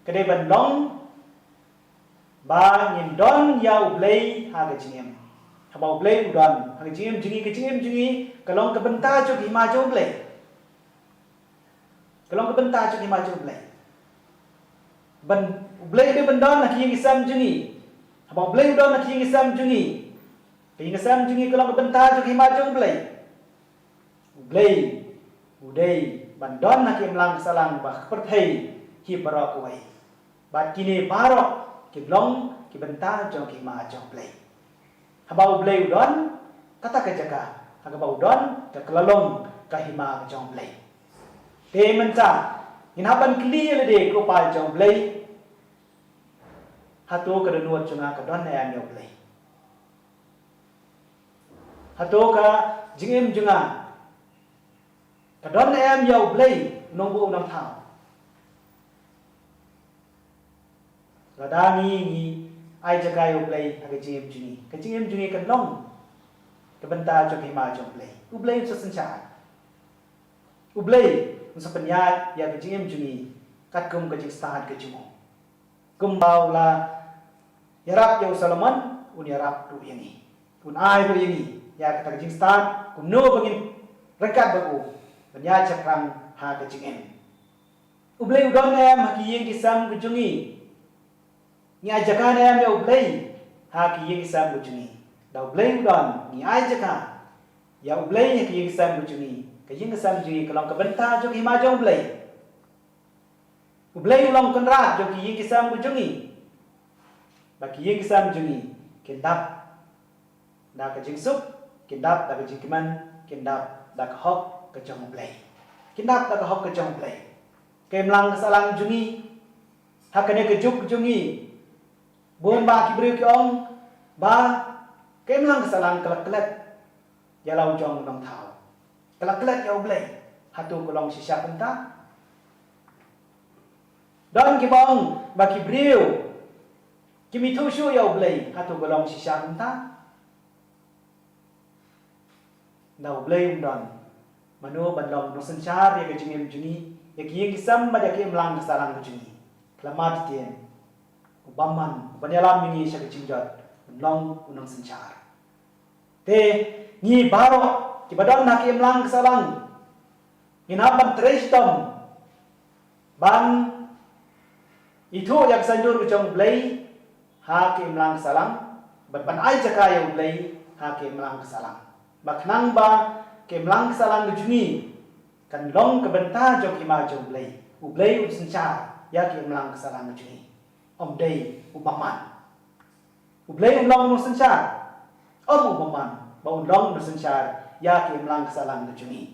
ka dei ban long ba ngin don ïa U Blei ha ka jingim. Haba U Blei u don ha ka jingim jong ngi, ka jingim jong ngi ka long ka bynta jong ka hima jong U Blei. Ka long ka bynta jong ka hima jong U Blei. Ban, U Blei u dei ban don ha ki ïing ki sem jong ngi. Haba U Blei u don ha ki ïing ki sem jong ngi, ka ïing ka sem jong ngi ka long ka bynta jong ka hima jong U Blei. U Blei u dei ban don ha ka imlang ka sahlang bad ka pyrthei hi baroh kawei. Bad kine baroh ki long ki bynta jong ka hima jong U Blei. Haba U Blei u don, kata ka jaka ha kaba u don ka la long ka hima jong U Blei. Te mynta ngin hap ban kylli ïa lade ko pa jong U Blei, hato ka dohnud jong nga ka don ne em ïa U Blei? Hato ka jingim jong nga ka don ne em ïa U Blei, u nongbuh u nongthaw? Lada ngi, ngi ai jaka ïa U Blei ha ka jingim jong ngi, ka jingim jong ngi kan long ka bynta jong ka hima jong U Blei. U Blei un sa synshar. U Blei un sa pynïaid ïa ka jingim jong ngi katkum ka jingstad ka jong u. Kumba u la ïarap ïa u Solomon, un ïarap ruh ïa ngi. Un ai ruh ïa ngi ïa kata ka jingstad kumno ba ngin ryngkat bad u ban ïaid shaphrang ha ka jingim. U Blei u don ne em ha ki ïing ki sem ka jong ngi? Ngi ai jaka ne em ïa U Blei ha ki ïing ki sem ka jong ngi? Da U Blei u don, ngi ai jaka ïa U Blei ha ki ïing ki sem ka jong ngi. Ka ïing ka sem jong ngi ka long ka bynta jong ka hima jong U Blei. U Blei u long Kynrad jong ki ïing ki sem ka jong ngi. Ba ki ïing ki sem jong ngi kin dap da ka jingsuk, kin dap da ka jingkmen, kin dap da ka hok ka jong U Blei. Kin dap da ka hok ka jong U Blei. Ka imlang ka sahlang jong ngi ha kane ka juk jong ngi, bun ba ki briew ki ong ba ka imlang ka sahlang ka la klet ïa la u jong u nongthaw, ka la klet ïa U Blei. Hato ka long shisha kumta? Don kiba ong ba ki briew kim ithuh shuh ïa U Blei. Hato ka long shisha kumta? Da U Blei um don, mano ban long nongsynshar ïa ka jingim jong ngi, ïa ki ïing ki sem bad ïa ka imlang ka sahlang ka jong ngi? Ka la mad ïa u bamon, u ban ïalam ïa ngi sha ka jingjot, un long u nongsynshar. Te ngi baroh kiba don ha ka imlang ka sahlang, ngin hap ban trei shitom ban ithuh ïa ka saiñdur ka jong U Blei ha ka imlang ka sahlang, bad ban ai jaka ïa U Blei ha ka imlang ka sahlang. Ba khnang ba ka imlang ka sahlang ka jong ngi kan long ka bynta jong ka hima jong U Blei. U Blei un synshar ïa ka imlang ka sahlang ka jong ngi, ym dei u bamon. U Blei un long u nongsynshar, ym u bamon, ba un long u nongsynshar ïa ka imlang ka sahlang ka jong ngi.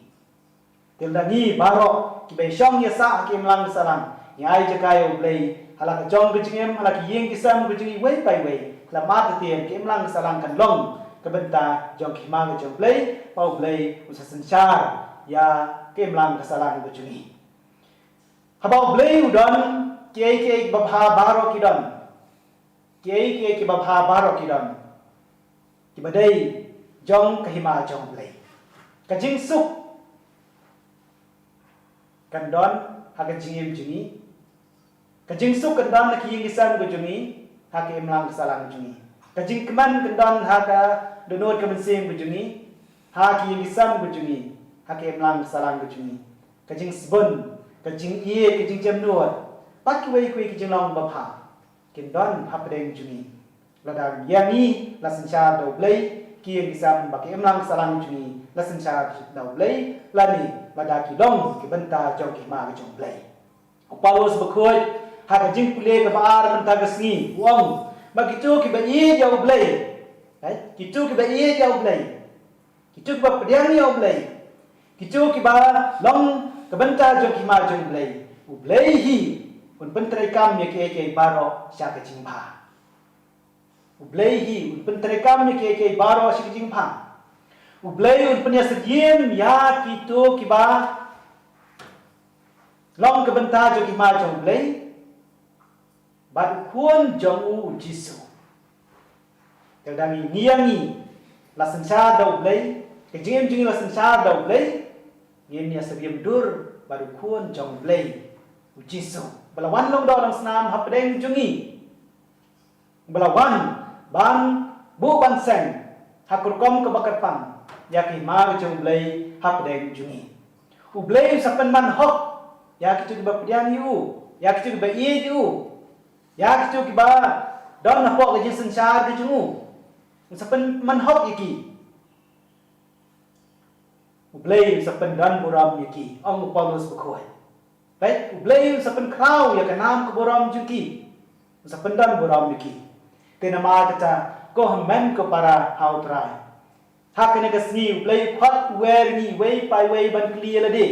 Te lada ngi baroh kiba ïashong ïasah ha ka imlang ka sahlang, ngi ai jaka ïa U Blei ha la ka jong ka jingim, ha la ki ïing ki sem ka jong ngi, wei pa wei, ka la mad ïa ka imlang ka sahlang kan long ka bynta jong ka hima ka jong U Blei, ba U Blei un sa synshar ïa ka imlang ka sahlang ka jong ngi. Haba U Blei u don, kiei kiei kiba bha baroh ki don. Kiei kiei kiba bha baroh ki don, kiba dei jong ka hima jong U Blei. Ka jingsuk kan don ha ka jingim jong ngi. Ka jingsuk kan don ha ki ïing ki sem ka jong ngi, ha ka imlang ka sahlang ka jong ngi. Ka jingkmen kan don ha ka dohnud ka mynsiem ka jong ngi, ha ki ïing ki sem ka jong ngi, ha ka imlang ka sahlang ka jong ngi. Ka jingsbun, ka jingïeit, ka jingjemnud, bad kiwei kiwei ki jinglong babha kin don hapdeng jong ngi. Lada ïa ngi la synshar da U Blei ki ïing ki sem, ba ka imlang ka sahlang jong ngi la synshar da U Blei, lane lada ki long ki bynta jong ka hima ka jong U Blei. U Paulus bakhuid ha ka jingpule kaba ar mynta ka sngi u ong ba kito kiba ïeit ïa U Blei, eh, kito kiba ïeit ïa U Blei, kito kiba pdiang ïa U Blei, kito kiba long ka bynta jong ki hima jong U Blei, U Blei hi un pyntreikam ïa kiei kiei baroh sha ka jingbha. U Blei hi un pyntreikam ïa kiei kiei baroh sha ka jingbha. U Blei un pynïasyriem ïa kito kiba long ka bynta jong ki hima jong U Blei bad U Khun jong u, U Jisu. Te da ngi, ngi ïa ngi la synshar da U Blei, ka jingim jong ngi la synshar da U Blei, ngin ïasyriem dur bad U Khun jong U Blei, U Jisu, ba la wan long doh long snam hapdeng jong ngi, ba la wan ban buh ban seng ha ka rukom kaba kyrpang ïa ki hima jong U Blei hapdeng jong ngi. U Blei un sa pynman hok ïa kito kiba pdiang ïa u, ïa kito kiba ïeit ïa u, ïa kito kiba don hapoh ka jingsynshar ka jong u. Un sa pynman hok ïa ki. U Blei un sa pyndon burom ïa ki, ong u Paulus bakhuid. Peit, U Blei un sa pynkhraw ïa ka nam ka burom jong ki. Un sa pyndon burom ïa ki. Te namar kata, ko hynmen ko para ha U Trai, ha kane ka sngi U Blei u khot u wer ngi iwei pa iwei ban kylli ïa lade.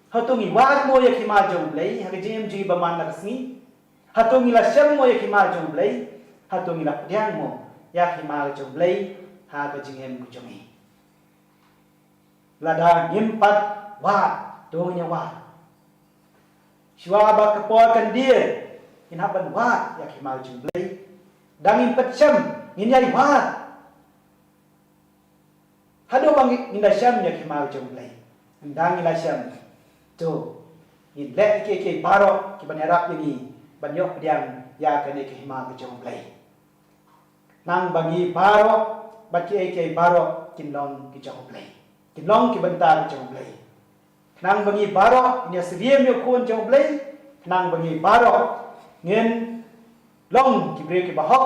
Hato ngi wad mo ïa ki hima jong U Blei ha ka jingim jong ngi ba man la ka sngi? Hato ngi la shem mo ïa ki hima jong U Blei? Hato ngi la pdiang mo ïa ki hima jong U Blei ha ka jingim ka jong ngi? Lada ngim pat wad, to ngin ïa wad. Shuwa ba ka por kan dier, ngin hap ban wad ïa ki hima jong U Blei. Da ngim pat shem, ngin ïa wad. Haduh ba ngi, ngin da shem ïa ki hima jong U Blei. Ynda ngi la shem, to ngin leh ïa kiei kiei baroh kiban ïarap ïa ngi ban ïoh pdiang ïa kane ka hima ka jong U Blei. Khnang ba ngi baroh bad kiei kiei baroh kin long ki jong U Blei, kin long ki bynta ki jong U Blei. Khnang ba ngi baroh ngin ïasyriem ïa U Khun jong U Blei, khnang ba ngi baroh ngin long ki briew kiba hok,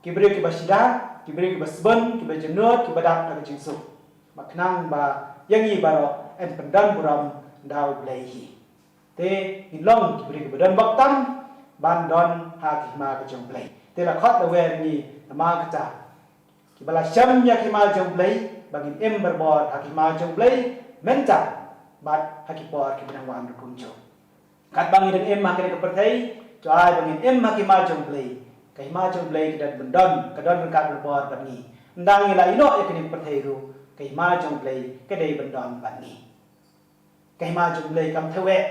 ki briew kiba shida, ki briew kiba sbun, kiba jynnud, kiba dap da ka jingsuk. Ba khnang ba ïa ngi baroh yn pyndon burom da U Blei hi. Te ngin long ki briew kiba don bok tam ban don ha ki hima ka jong U Blei. Te la khot la wer ngi namar kata, kiba la shem ïa ki hima jong U Blei, ba ngin im barabor ha ki hima jong U Blei mynta bad ha ki por kiba dang wan ruh kumjuh. Katba ngi dang im ha kane ka pyrthei, to ai ba ngin im ha ki hima jong U Blei. Ka hima jong U Blei ka don ban don, ka don ryngkat barabor bad ngi. Ynda ngi la ïehnoh ïa kane ka pyrthei ruh, ka hima jong U Blei ka dei ban don bad ngi. Ka hima jong U Blei kam thew eh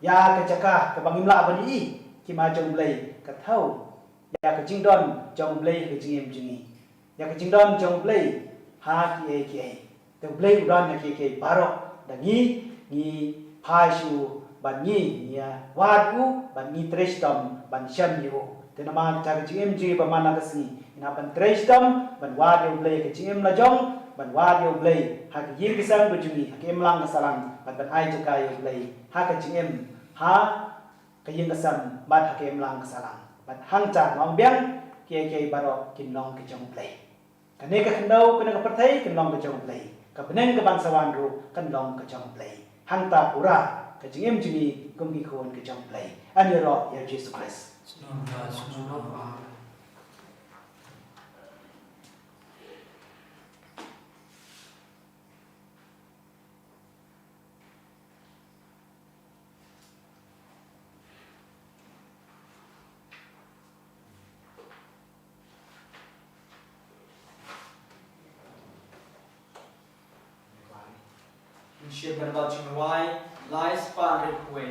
ïa ka jaka kaba ngim lah ban ïohi. Ka hima jong U Blei ka thew ïa ka jingdon jong U Blei ha ka jingim jong ngi, ïa ka jingdon jong U Blei ha kiei kiei. Te U Blei u don ha kiei kiei baroh, da ngi, ngi phai sha u bad ngi, ngi ïa wad u bad ngi trei shitom ban shem ïa u. Te namar kata ka jingim jong ngi ba man la ka sngi, ngin hap ban trei shitom ban wad ïa U Blei ha ka jingim lajong, ban wad ïa U Blei ha ka ïing ka sem ka jong ngi, ha ka imlang ka sahlang, bad ban ai jaka ïa U Blei ha ka jingim, ha ka ïing ka sem bad ha ka imlang ka sahlang. Bad hangta nga ong biang, kiei kiei baroh kin long ka jong U Blei. Kane ka khyndew, kane ka pyrthei kan long ka jong U Blei. Ka bneng kaban sa wan ruh kan long ka jong U Blei. Hangta pura ka jingim jong ngi kum ki khun ka jong U Blei. Yn ïaroh ïa U Jisu Khrist. Shim ban bal jingwai, lai spah hynriewphew wei.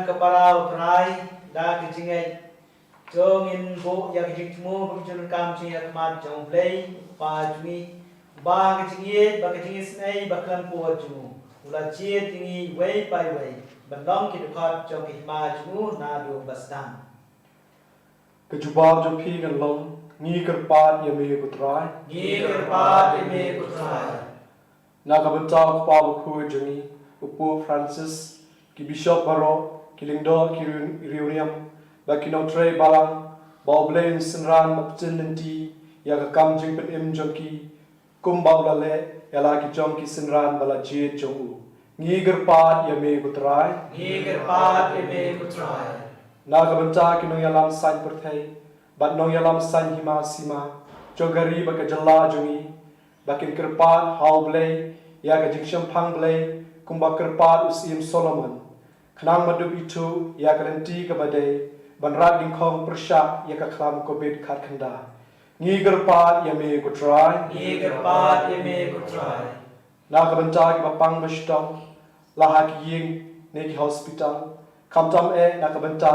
Ka para u Trai, da ka jingngeit jong ngi ngin buh ïa ka jingthmu bad ka jingdonkam jong ngi ha khmat jong U Blei, U Kpa jong ngi, uba ha ka jingïeit bad ka jingisynei bakhlem pud jong u, u la jied ïa ngi iwei pa iwei ban long ki dkhot jong ka hima jong u naduh ba sdang. Ka jubab jong phi kan long, ngi kyrpad ïa me ko Trai. Ngi kyrpad ïa me ko Trai. Na ka bynta u Kpa Bakhuid jong ngi, u Pope Francis, ki Bishop baroh, ki lyngdoh, ki riewniam, bad ki nongtrei balang, ba U Blei un synran bad pynlynti ïa ka kam jingpynim jong ki, kumba u la leh ïa la ki jong ki synran ba la jied jong u. Ngi kyrpad ïa me ko Trai. Ngi kyrpad ïa me ko Trai. Na ka bynta ki nongïalam saiñ pyrthei bad nongïalam saiñ hima sima jong ka ri bad ka jylla jong ngi, ba kin kyrpad ha U Blei ïa ka jingshemphang Blei kumba kyrpad u Syiem Solomon. Khnang ba dup ithuh ïa ka lynti kaba dei ban rat dyngkhong pyrshah ïa ka khlam Covid khatkhyndai. Ngi kyrpad ïa me ko Trai. Ngi kyrpad ïa me ko Trai. Na ka bynta kiba pang ba shitom, la ha ki ïing ne ki hospital, khamtam eh na ka bynta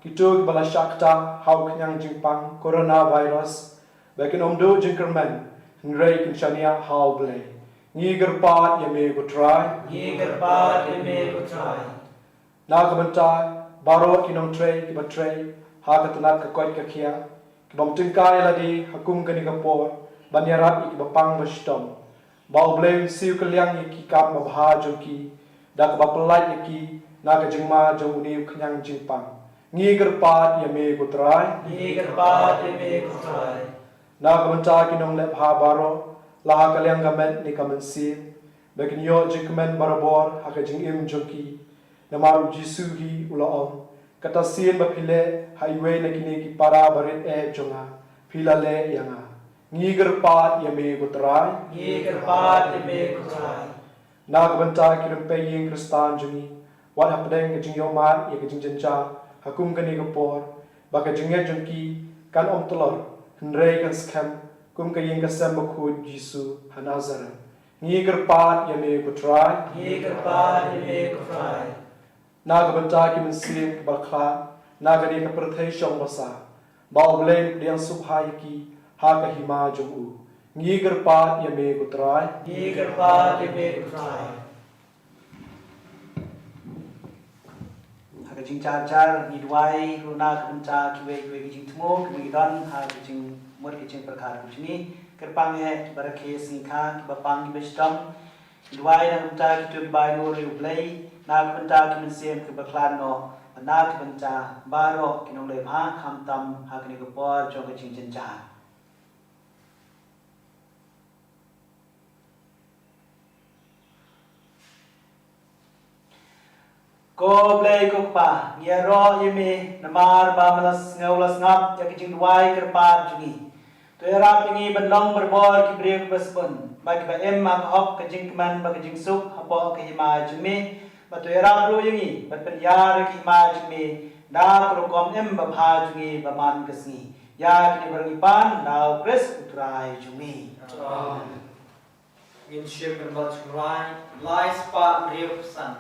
kito kiba la shah ktah ha u khñiang jingpang coronavirus, ba kin ym duh jingkyrmen, hynrei kin shaniah ha U Blei. Ngi kyrpad ïa me ko Trai. Ngi kyrpad ïa me ko Trai. Na ka bynta baroh ki nongtrei kiba trei ha ka tnat ka koit ka khiah, ki bym tyngkai ïa lade ha kum kane ka por ban ïarap ïa kiba pang ba shitom, ba U Blei un siew kylliang ïa ki kam babha jong ki da kaba pyllait ïa ki na ka jingma jong une u khñiang jingpang. Ngi kyrpad ïa me ko Trai. Ngi kyrpad ïa me ko Trai. Na ka bynta ki nongleh bha baroh, la ha ka liang ka met ne ka mynsiem, ba kin ïoh jingkmen barabor ha ka jingim jong ki. Namar U Jisu hi u la ong, kata sien ba phi leh ha iwei na kine ki para barit eh jong nga, phi la leh ïa nga. Ngi kyrpad ïa me ko Trai. Ngi kyrpad ïa me ko Trai. Na ka bynta ki rympei ïing Khristan jong ngi, wat hapdeng ka jingïohmad ïa ka jingjynjar ha kum kane ka por, ba ka jingngeit jong ki kan ym tlot, hynrei kan skhem kum ka ïing ka sem bakhuid Jisu ha Nazareth. Ngi kyrpad ïa me ko Trai. Ngi kyrpad ïa me ko Trai. Na ka bynta ki mynsiem kiba khlad na kane ka pyrthei shong basa, ba U Blei un pdiang sngewbha ïa ki ha ka hima jong u. Ngi kyrpad ïa me ko Trai. Ngi kyrpad ïa me ko Trai. Ha ka jingjar jar ngi duwai ruh na ka bynta kiwei kiwei ki jingthmu kiba ngi don ha ka jingmut ka jingpyrkhat ka jong ngi. Kyrpang eh kiba rakhe sngikha, kiba pang kiba shitom. Ngi duwai na ka bynta kito kiba ainguh ïa U Blei, na ka bynta ki mynsiem kiba khlad noh, bad na ka bynta baroh ki nongleh bha khamtam ha kane ka por jong ka jingjynjar. Ko Blei ko Kpa, ngi ïaroh ïa me namar ba me la sngew la sngap ïa ka jingduwai kyrpad jong ngi. To ïarap ïa ngi ban long barabor ki briew kiba sbun, ba kiba im ha ka hok ka jingkmen bad ka jingsuk hapoh ka hima jong me. Bad to ïarap ruh ïa ngi ban pynïar ïa ka hima jong me da ka rukom im babha jong ngi ba man ka sngi. Ïa kine baroh ngi pan da U Khrist U Trai jong me. Amen. Ngin shim bynta jingduwai, lai spah hynriewphew san.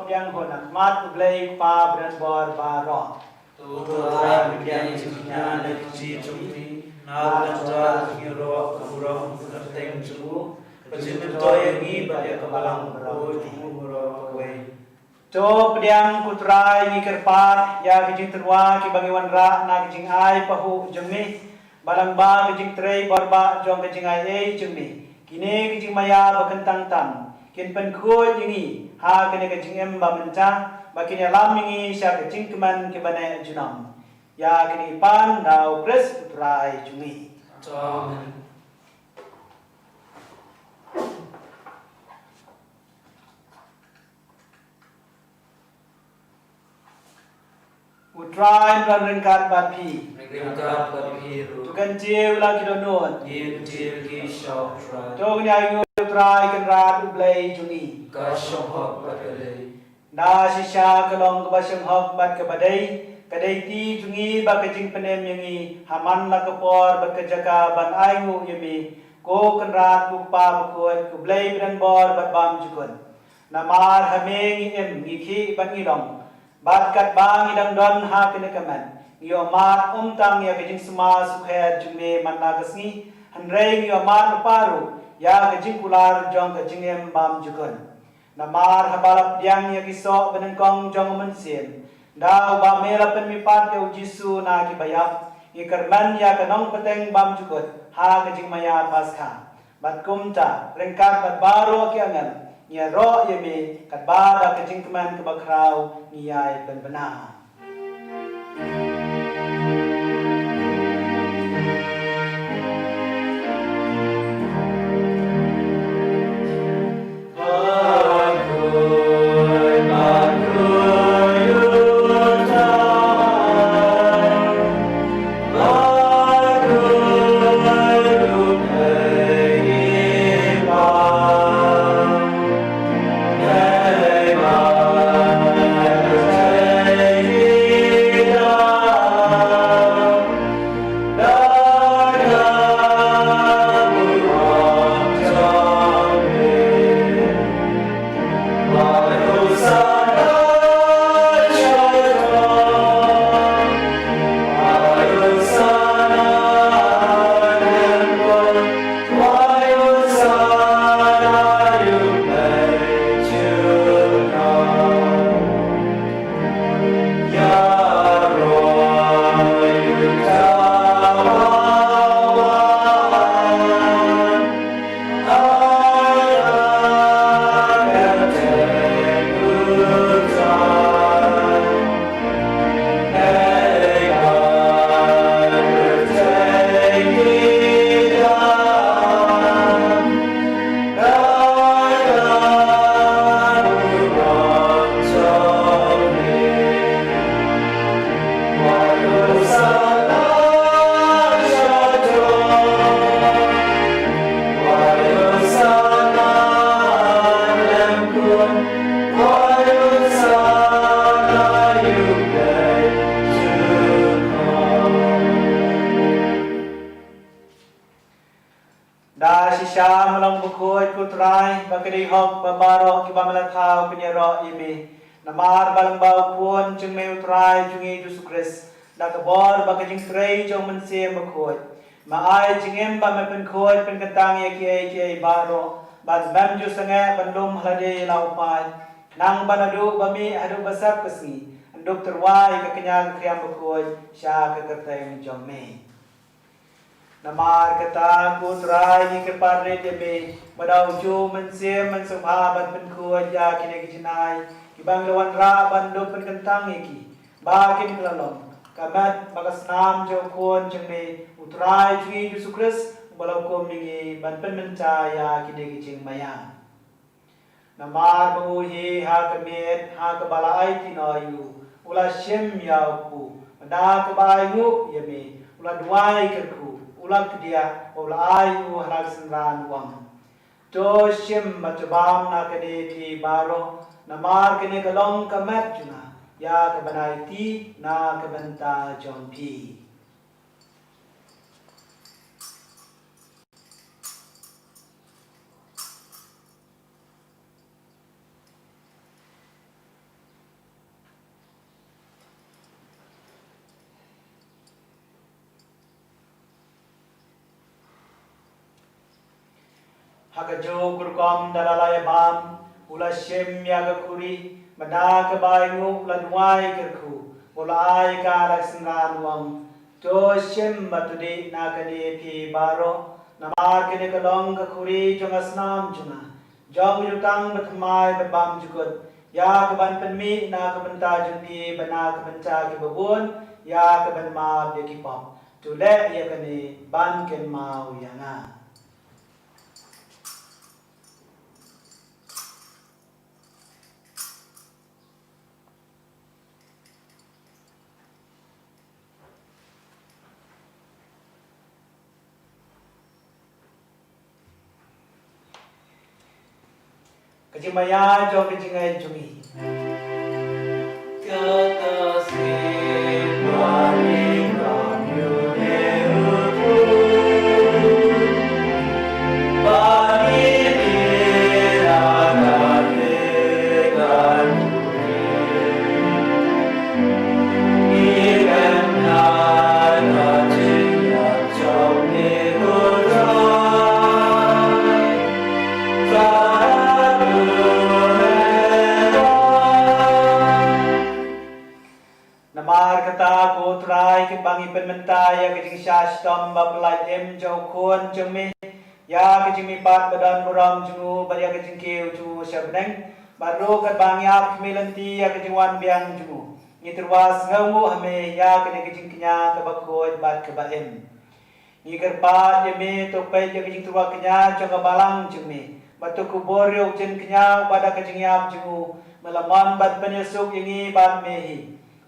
pdiang ho na khmat U Blei Kpa badonbor baroh. To Trai pdiang jingkñia na ki jingkñia, na ka bynta ka jingïaroh ka burom ka kyrteng jong u, ka jingmyntoi ïa ngi bad ïa ka balang baroh jong u baroh kawei. To pdiang ko Trai, ngi kyrpad ïa ki jingtyrwa kiba ngi wanrah na ki jingai pahuh jong me, ba lyngba ka jingtrei bor ba jong ka jingai ei jong me, kine ki jingmaïa ba kyntang tam kin pynkhuid ïa ngi ha kane ka jingim ba mynta, ba kin ïalam ïa ngi sha ka jingkmen kiba neh junom. Ïa kine ngi pan da U Khrist U Trai jong ngi. Amen. U Trai un don ryngkat bad phi. Ryngkat bad phi ruh. To kyntiew la ki dohnud. Ngi kyntiew ki sha U Trai. To ngin ïa ainguh ïa U Trai Kynrad U Blei jong ngi. Ka shong hok bad ka dei. Da shisha ka long kaba shong hok bad kaba dei, ka dei ti jong ngi bad ka jingpynim ïa ngi ha man la ka por bad ka jaka ban ainguh ïa me, ko Kynrad, ko Kpa bakhuid, ko Blei badonbor bad bymjukut. Namar ha me ngi im, ngi khih bad ngi long. Bad katba ngi dang don ha kane ka met, ngi ïohmad ym tang ïa ka jingsma sukher jong me man la ka sngi, hynrei ngi ïohmad lypa ruh ïa ka jingkular jong ka jingim bymjukut. Namar haba la pdiang ïa ki soh banyngkong jong u Mynsiem, da uba me la pynmihpat ïa u Jisu na kiba ïap, ngi kyrmen ïa ka nongpynteng bymjukut ha ka jingmaïa Paskha. Bad kumta, ryngkat bad baroh ki angel, ngi ïaroh ïa me, katba da ka jingkmen kaba khraw ngi ïai pynbna. Da shisha me long bakhuid ko Trai, ba ka dei hok ba baroh kiba me la thaw kin ïaroh ïa me. Namar ba lyngba u Khun jong me u Trai jong ngi Jisu Khrist, da ka bor bad ka jingtrei jong u Mynsiem Bakhuid, me ai jingim ba me pynkhuid pynkyntang ïa kiei kiei baroh, bad mem ju sangeh ban lum ha lade ïa la u paid. Nang ba naduh ba mih haduh ba sep ka sngi, yn dup tyrwa ïa ka kñia ka khriam bakhuid sha ka kyrteng jong me. Namar kata ko Trai, ngi kyrpad rit ïa me, ba da u juh u Mynsiem men sngewbha ban pynkhuid ïa kine ki jingai kiba ngi la wanrah ban dup pynkyntang ïa ki, ba kin kylla long ka met bad ka snam jong u Khun jong me u Trai jong ngi Jisu Khrist, uba la hukum ïa ngi ban pynmynta ïa kine ki jingmaïa. Namar ba u hi ha ka miet ha kaba la aiti noh ïa u, u la shim ïa u kpu, bad da kaba ainguh ïa me, u la duwai kyrkhu, u la kdiah, bad u la ai ïa u ha la ka synran, u ong: To shim bad to bam na kane phi baroh, namar kane ka long ka met jong nga, ïa kaba ngan aiti na ka bynta jong phi. Ha kajuh ka rukom da la la ïa bam, u la shim ïa ka khuri, bad da kaba ainguh u la duwai kyrkhu, u la ai ka da ka synran u ong, to shim bad to dih na kane phi baroh, namar kane ka long ka khuri jong ka snam jong nga, jong ka jutang bathymmai bad bymjukut, ïa kaban pynmih na ka bynta jong phi bad na ka bynta kiba bun, ïa kaban map ïa ki pop. To leh ïa kane ban kynmaw ïa nga. Ka jingmaïa jong ka jingngeit jong ngi. Kata sien ba ngi ong ïa u Trai, ba ngi ïa ka Namar kata ko Trai, kit ba ngi pynmynta ïa ka jingshah shitom ba pyllait im jong u Khun jong me, ïa ka jingmihpat ba don burom jong u bad ïa ka jingkiew jong u sha bneng, bad ruh katba ngi ap khmih lynti ïa ka jingwan biang jong u, ngi tyrwa sngewnguh ha me ïa kane ka jingkñia kaba khuid bad kaba im. Ngi kyrpad ïa me, to peit ïa ka jingtyrwa kñia jong ka balang jong me, bad to kubur ïa u jingkñia uba da ka jingïap jong u me la mon bad pynïasuk ïa ngi bad me hi.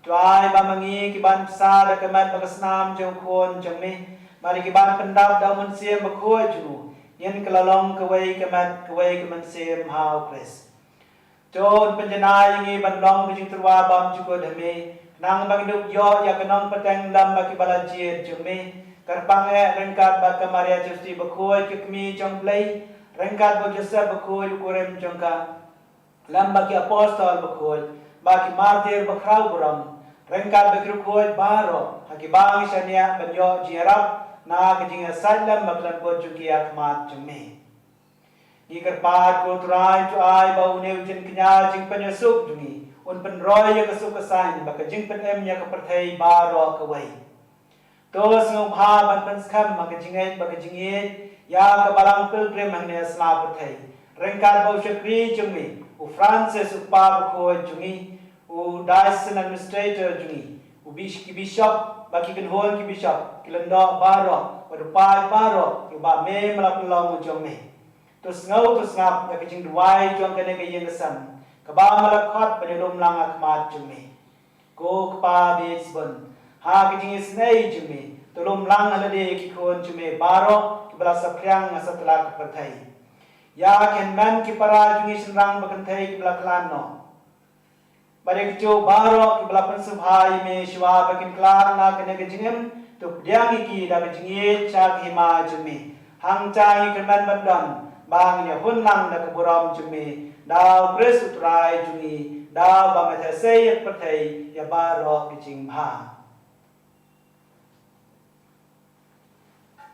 To ai ba ma ngi ki ban bsa da ka met bad ka snam jong u Khun jong me, bad ïa ki ban pyndap da u Mynsiem Bakhuid jong u, ngin kylla long kawei ka met kawei ka mynsiem ha u Khrist. To un pynjanai ïa ngi ban long ka jingtyrwa bymjukut ha me, khnang ba ngin ïoh ïa ka nongpynteng lem bad kiba la jied jong me, kyrpang eh ryngkat bad ka Maria Theisotti bakhuid ka Kmie jong u Blei, ryngkat bad u Joseph bakhuid u kurim jong ka, lem bad ki apostol bakhuid, bad ki martir bakhraw burom, ryngkat bad ki riewkhuid baroh, ha kiba ngi shaniah ban ïoh jingïarap na ka jingïasaid lem bad ka lyngkot jong ki ha khmat jong me. Ngi kyrpad ko Trai, to ai ba une u jingkñia jingpynïasuk jong ngi un pynroi ïa ka suk ka saiñ bad ka jingpynim ïa ka pyrthei baroh kawei. To sngewbha ban pynskhem ha ka jingngeit bad ka jingïeit ïa ka balang pilgrim hangne ha sla pyrthei, ryngkat bad u shakri jong me u Francis u Kpa bakhuid jong ngi, u diocesan administrator jong ngi, u bis-, ki bishop bad ki kynhun ki bishop, ki lyngdoh baroh bad u paid baroh kiba me me la pynlong u jong me. To sngew to sngap ïa ka jingduwai jong kane ka ïing ka sem kaba me la khot ban ïalum lang ha khmat jong me. Ko Kpa ba ïeit sbun, ha ka jingisynei jong me to lum lang ha lade ïa ki khun jong me baroh kiba la saphriang ha satlak ka pyrthei, ïa ki hynmen ki para jong ngi shynrang ba kynthei kiba la khlad noh, bad ïa kito baroh kiba la pynsngewbha ïa me shuwa ba kin khlad na kane ka jingim, to pdiang ïa ki da ka jingïeit sha ka hima jong me. Hangta ngi kyrmen ban don ba ngin ïahun lang da ka burom jong me, da u Khrist u Trai jong ngi, da uba me theh sei ïa ka pyrthei ïa baroh ki jingbha.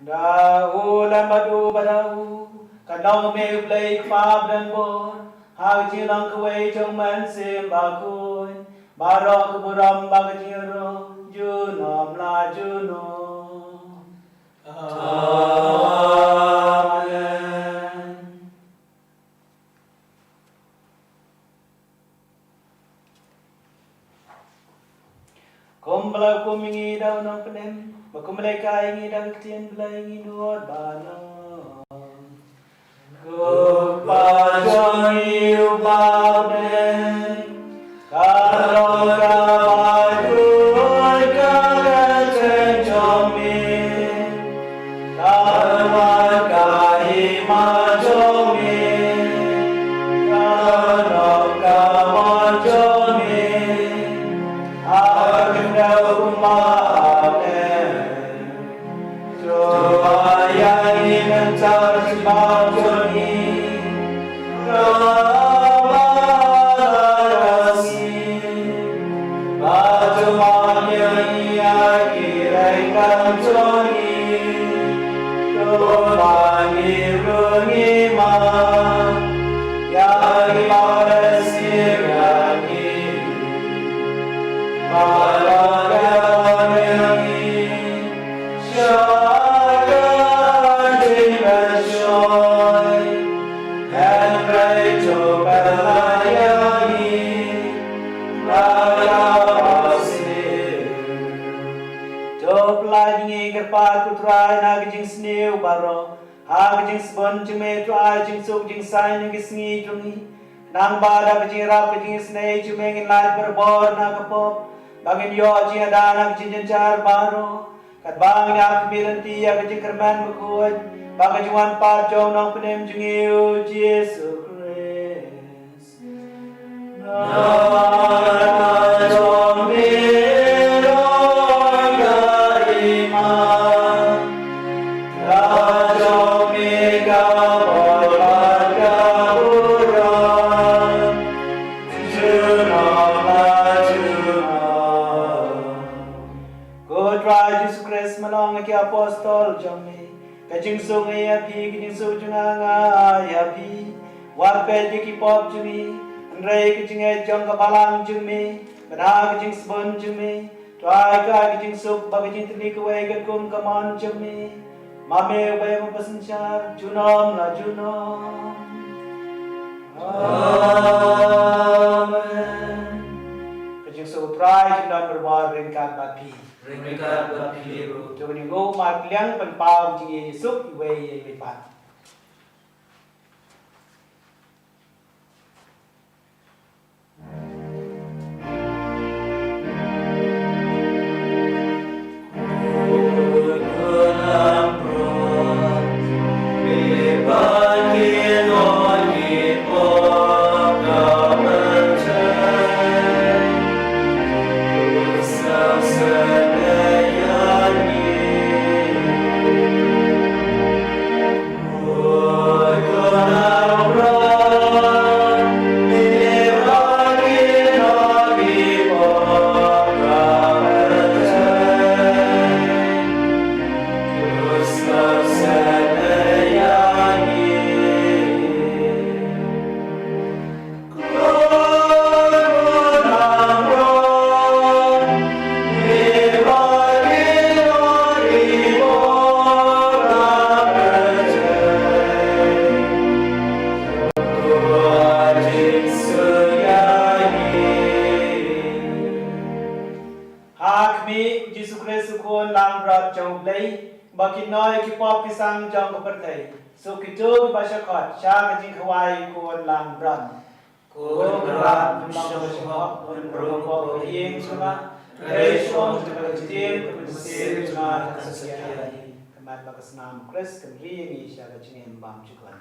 Da u lem bad u bad da u, kan long me u Blei Kpa badonbor, ha ka jinglong kawei jong u Mynsiem Bakhuid, baroh ka burom bad ka jingïaroh junom la junom. Amen. Kumba la hukum ïa ngi da u nongpynim, bad kumba la hikai ïa ngi da ka ktien Blei, ngi nud ban ong: Ko Kpa jong ngi uba ha bneng, ka long kaba kyrkhu ka kyrteng jong me. Ka wan ka hima jong me, ka long ka mon jong me, ha ka kynthei kumba ha bneng. To ai ïa ngi mynta ka jingpang jong ngi, kaba ha ka sngi. Bad to map ïa ngi ïa ki ryngkat jong ngi, To pynlait ïa ngi kyrpad ko Trai na ka jingsniew baroh, ha ka jingsbun jong me to ai jingsuk jingsaiñ ha ka sngi jong ngi. Nangta da ka jingïarap ka jingisynei jong me ngin lait barabor na ka pop, ba ngin ïoh jingïada na ka jingjynjar baroh. Katba ngin ïakhmih lynti ïa ka jingkyrmen bakhuid bad ka jingwan pat jong u Nongpynim jong ngi u Jisu Khrist. Ko Trai Jisu Khrist, me la ong ïa ki apostol jong me, ka jingsuk nga ai ïa phi, ka jingsuk jong nga nga ai ïa phi. Wat peit ïa ki pop jong ngi, hynrei ka jingngeit jong ka balang jong me, bad ha ka jingsbun jong me, to ai ka, ka jingsuk bad ka jingtylli kawei katkum ka mon jong me. Ma me uba ïeit, uba synshar junom la junom. Amen. Ka jingsuk u Trai kan don barabor ryngkat bad phi. Ryngkat bad phi ruh. To ngin ïa mar pliang pynpaw jingïeit jingsuk iwei ïa iwei pat. Ha khmih, u Jisu Khrist u Khun langbrot jong U Blei, ba kin noh ïa ki pop ki sang jong ka pyrthei. Suk kito kiba sha khot sha ka jingkhawai u Khun langbrot. Ko Kynrad, ym shym hok ban rung hapoh ka ïing jong nga, hynrei shu ong tang ka ktien, ka mynsiem jong nga kan sa ïaid. Ka met bad ka snam u Khrist kan ri ïa ngi sha ka jingim bymjukut.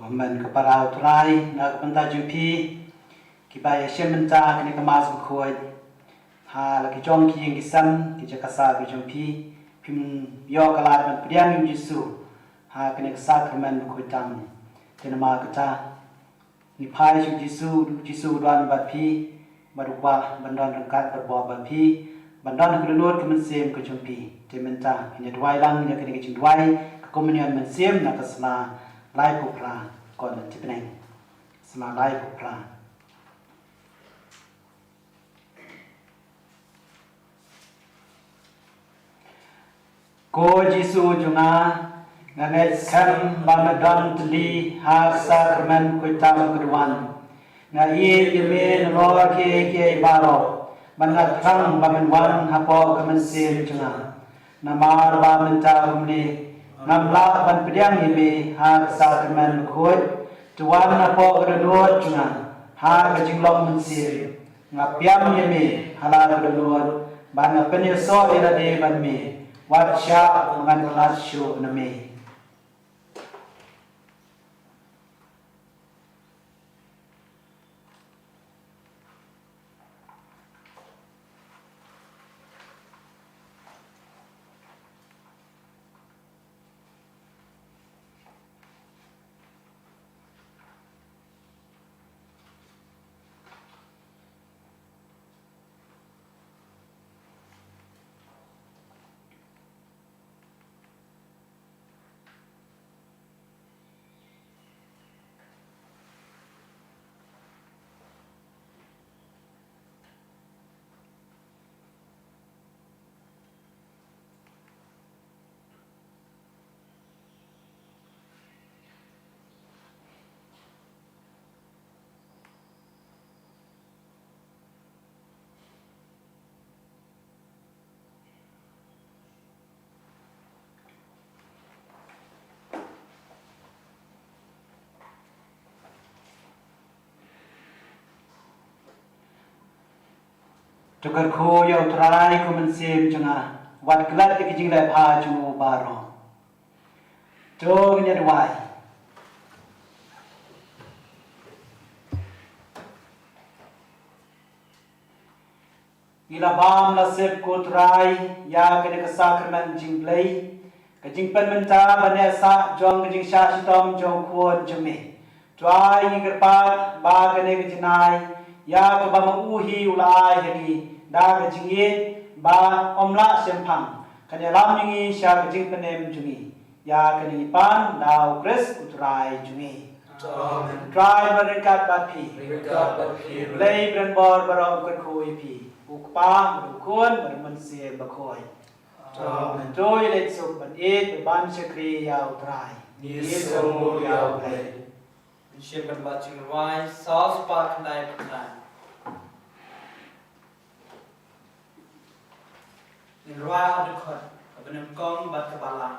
Amen. Ko para u Trai, na ka bynta jong phi kiba ïashem bynta ha kane ka Mass bakhuid, ha la ki jong ki ïing ki sem, ki jaka sah ki jong phi, phim ïoh ka lad ban pdiang ïa u Jisu ha kane ka sakramen bakhuid tam. Te namar kata, ngi phai sha u Jisu, u Jisu u don bad phi, bad u kwah ban don ryngkat bad bor bad phi, ban don ha ka dohnud ka mynsiem ka jong phi. Te mynta ngin ïa duwai lang ïa kane ka jingduwai ka Komunion Mynsiem na ka sla laiphew phra. Kon ban thikna. Sla laiphew phra. Ko Jisu jong nga, nga ngeit skhem ba me don tylli ha ka sakramen bakhuid tam ka duwan. Nga ïeit ïa me nalor kiei kiei baroh, bad nga thrang ba men wan hapoh ka mynsiem jong nga. Namar ba mynta kumne ngam lah ban pdiang ïa me ha ka sakramen bakhuid, to wan hapoh ka dohnud jong nga ha ka jinglong mynsiem. Nga pdiang ïa me ha la ka dohnud, bad nga pynïasoh ïa lade bad me, wat shah ba ngan khlad shuh na me. To kyrkhu ïa u Trai ko mynsiem jong nga, wat klet ïa ki jingleh bha jong u baroh. To ngin ïa duwai. Ngi la bam la sep ko Trai ïa kane ka sakramen jingblei, ka jingpynmynta bad neh sah jong ka jingshah shitom jong u Khun jong me. Trai ngi kyrpad ba kane ka jingai ïa kaba ma u hi u la ai ha ngi da ka jingïeit ba ym lah shemphang, kan ïalam ïa ngi sha ka jingpynim jong ngi. Ïa kane ngi pan da u Khrist u Trai jong ngi. Amen. Trai ba ryngkat bad phi. Ryngkat bad phi. Blei brenbor baroh u kyrkhu ïa phi. U Kpa, bad u Khun, bad u Mynsiem Bakhuid. Amen. To ïaleit suk ban ïeit bad ban shakri ïa u Trai. Ngi sngewbha ïa u Blei. Mynsiem ban wad jingrwai saw spah khyndai phew khyndai. Ngin rwai ha dkhot kaba nyngkong bad kaba lai.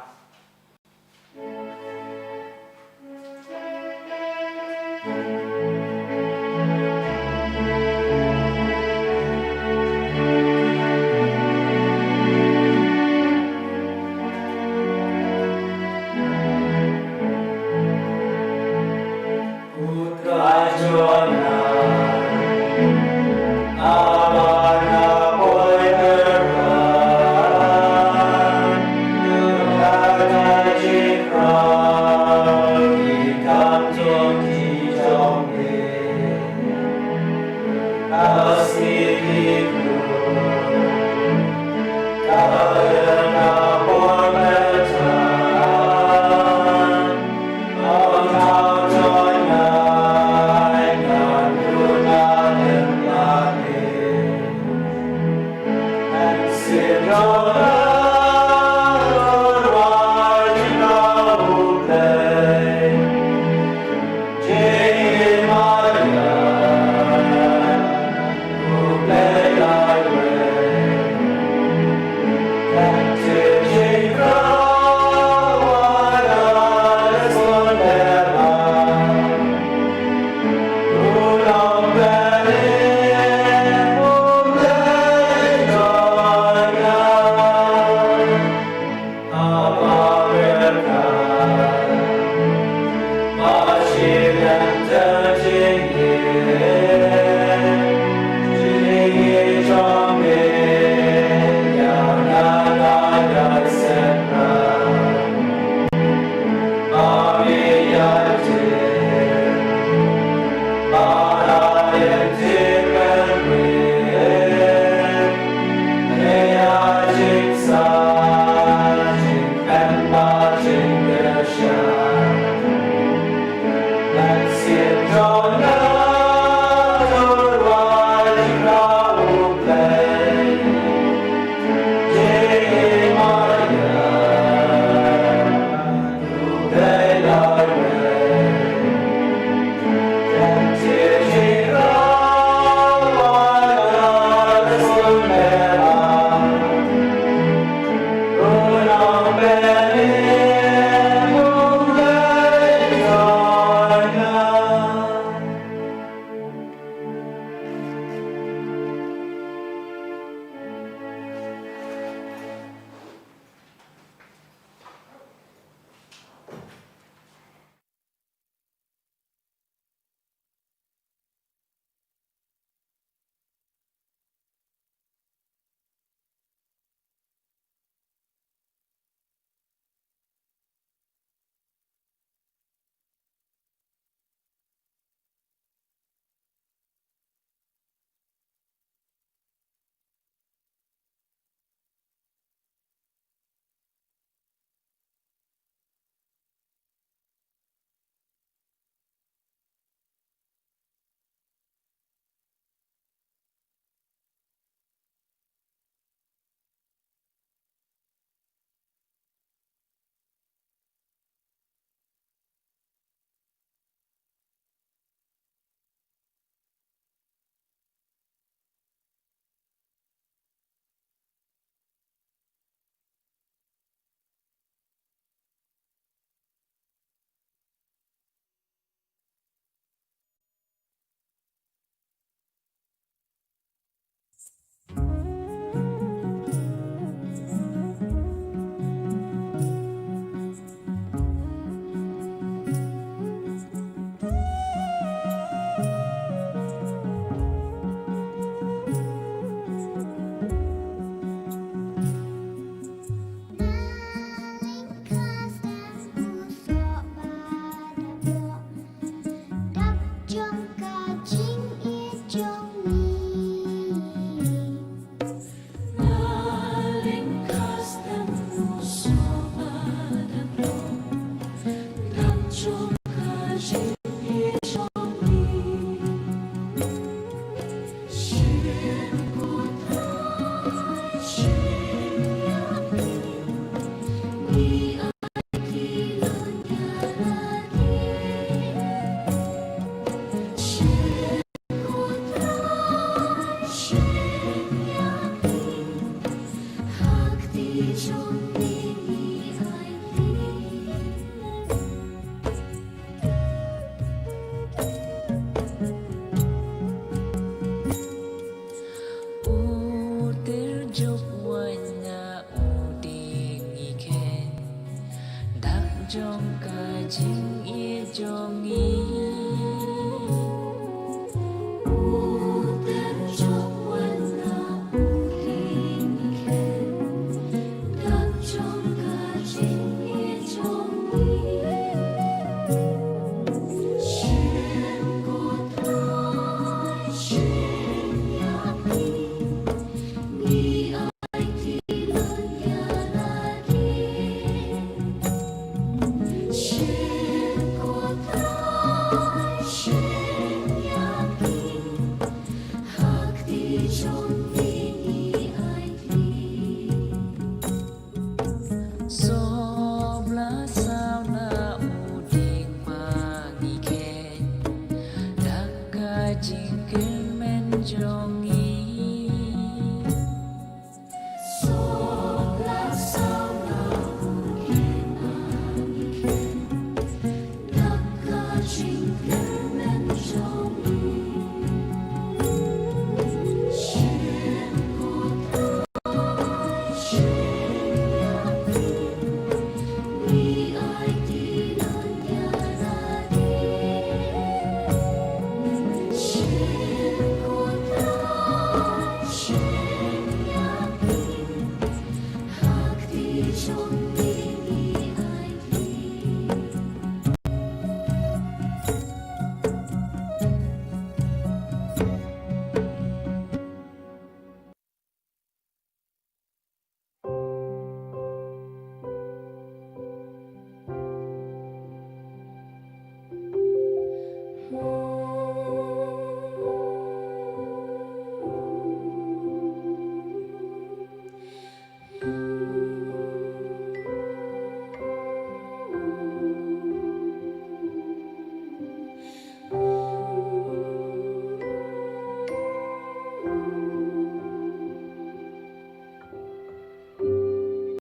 Shong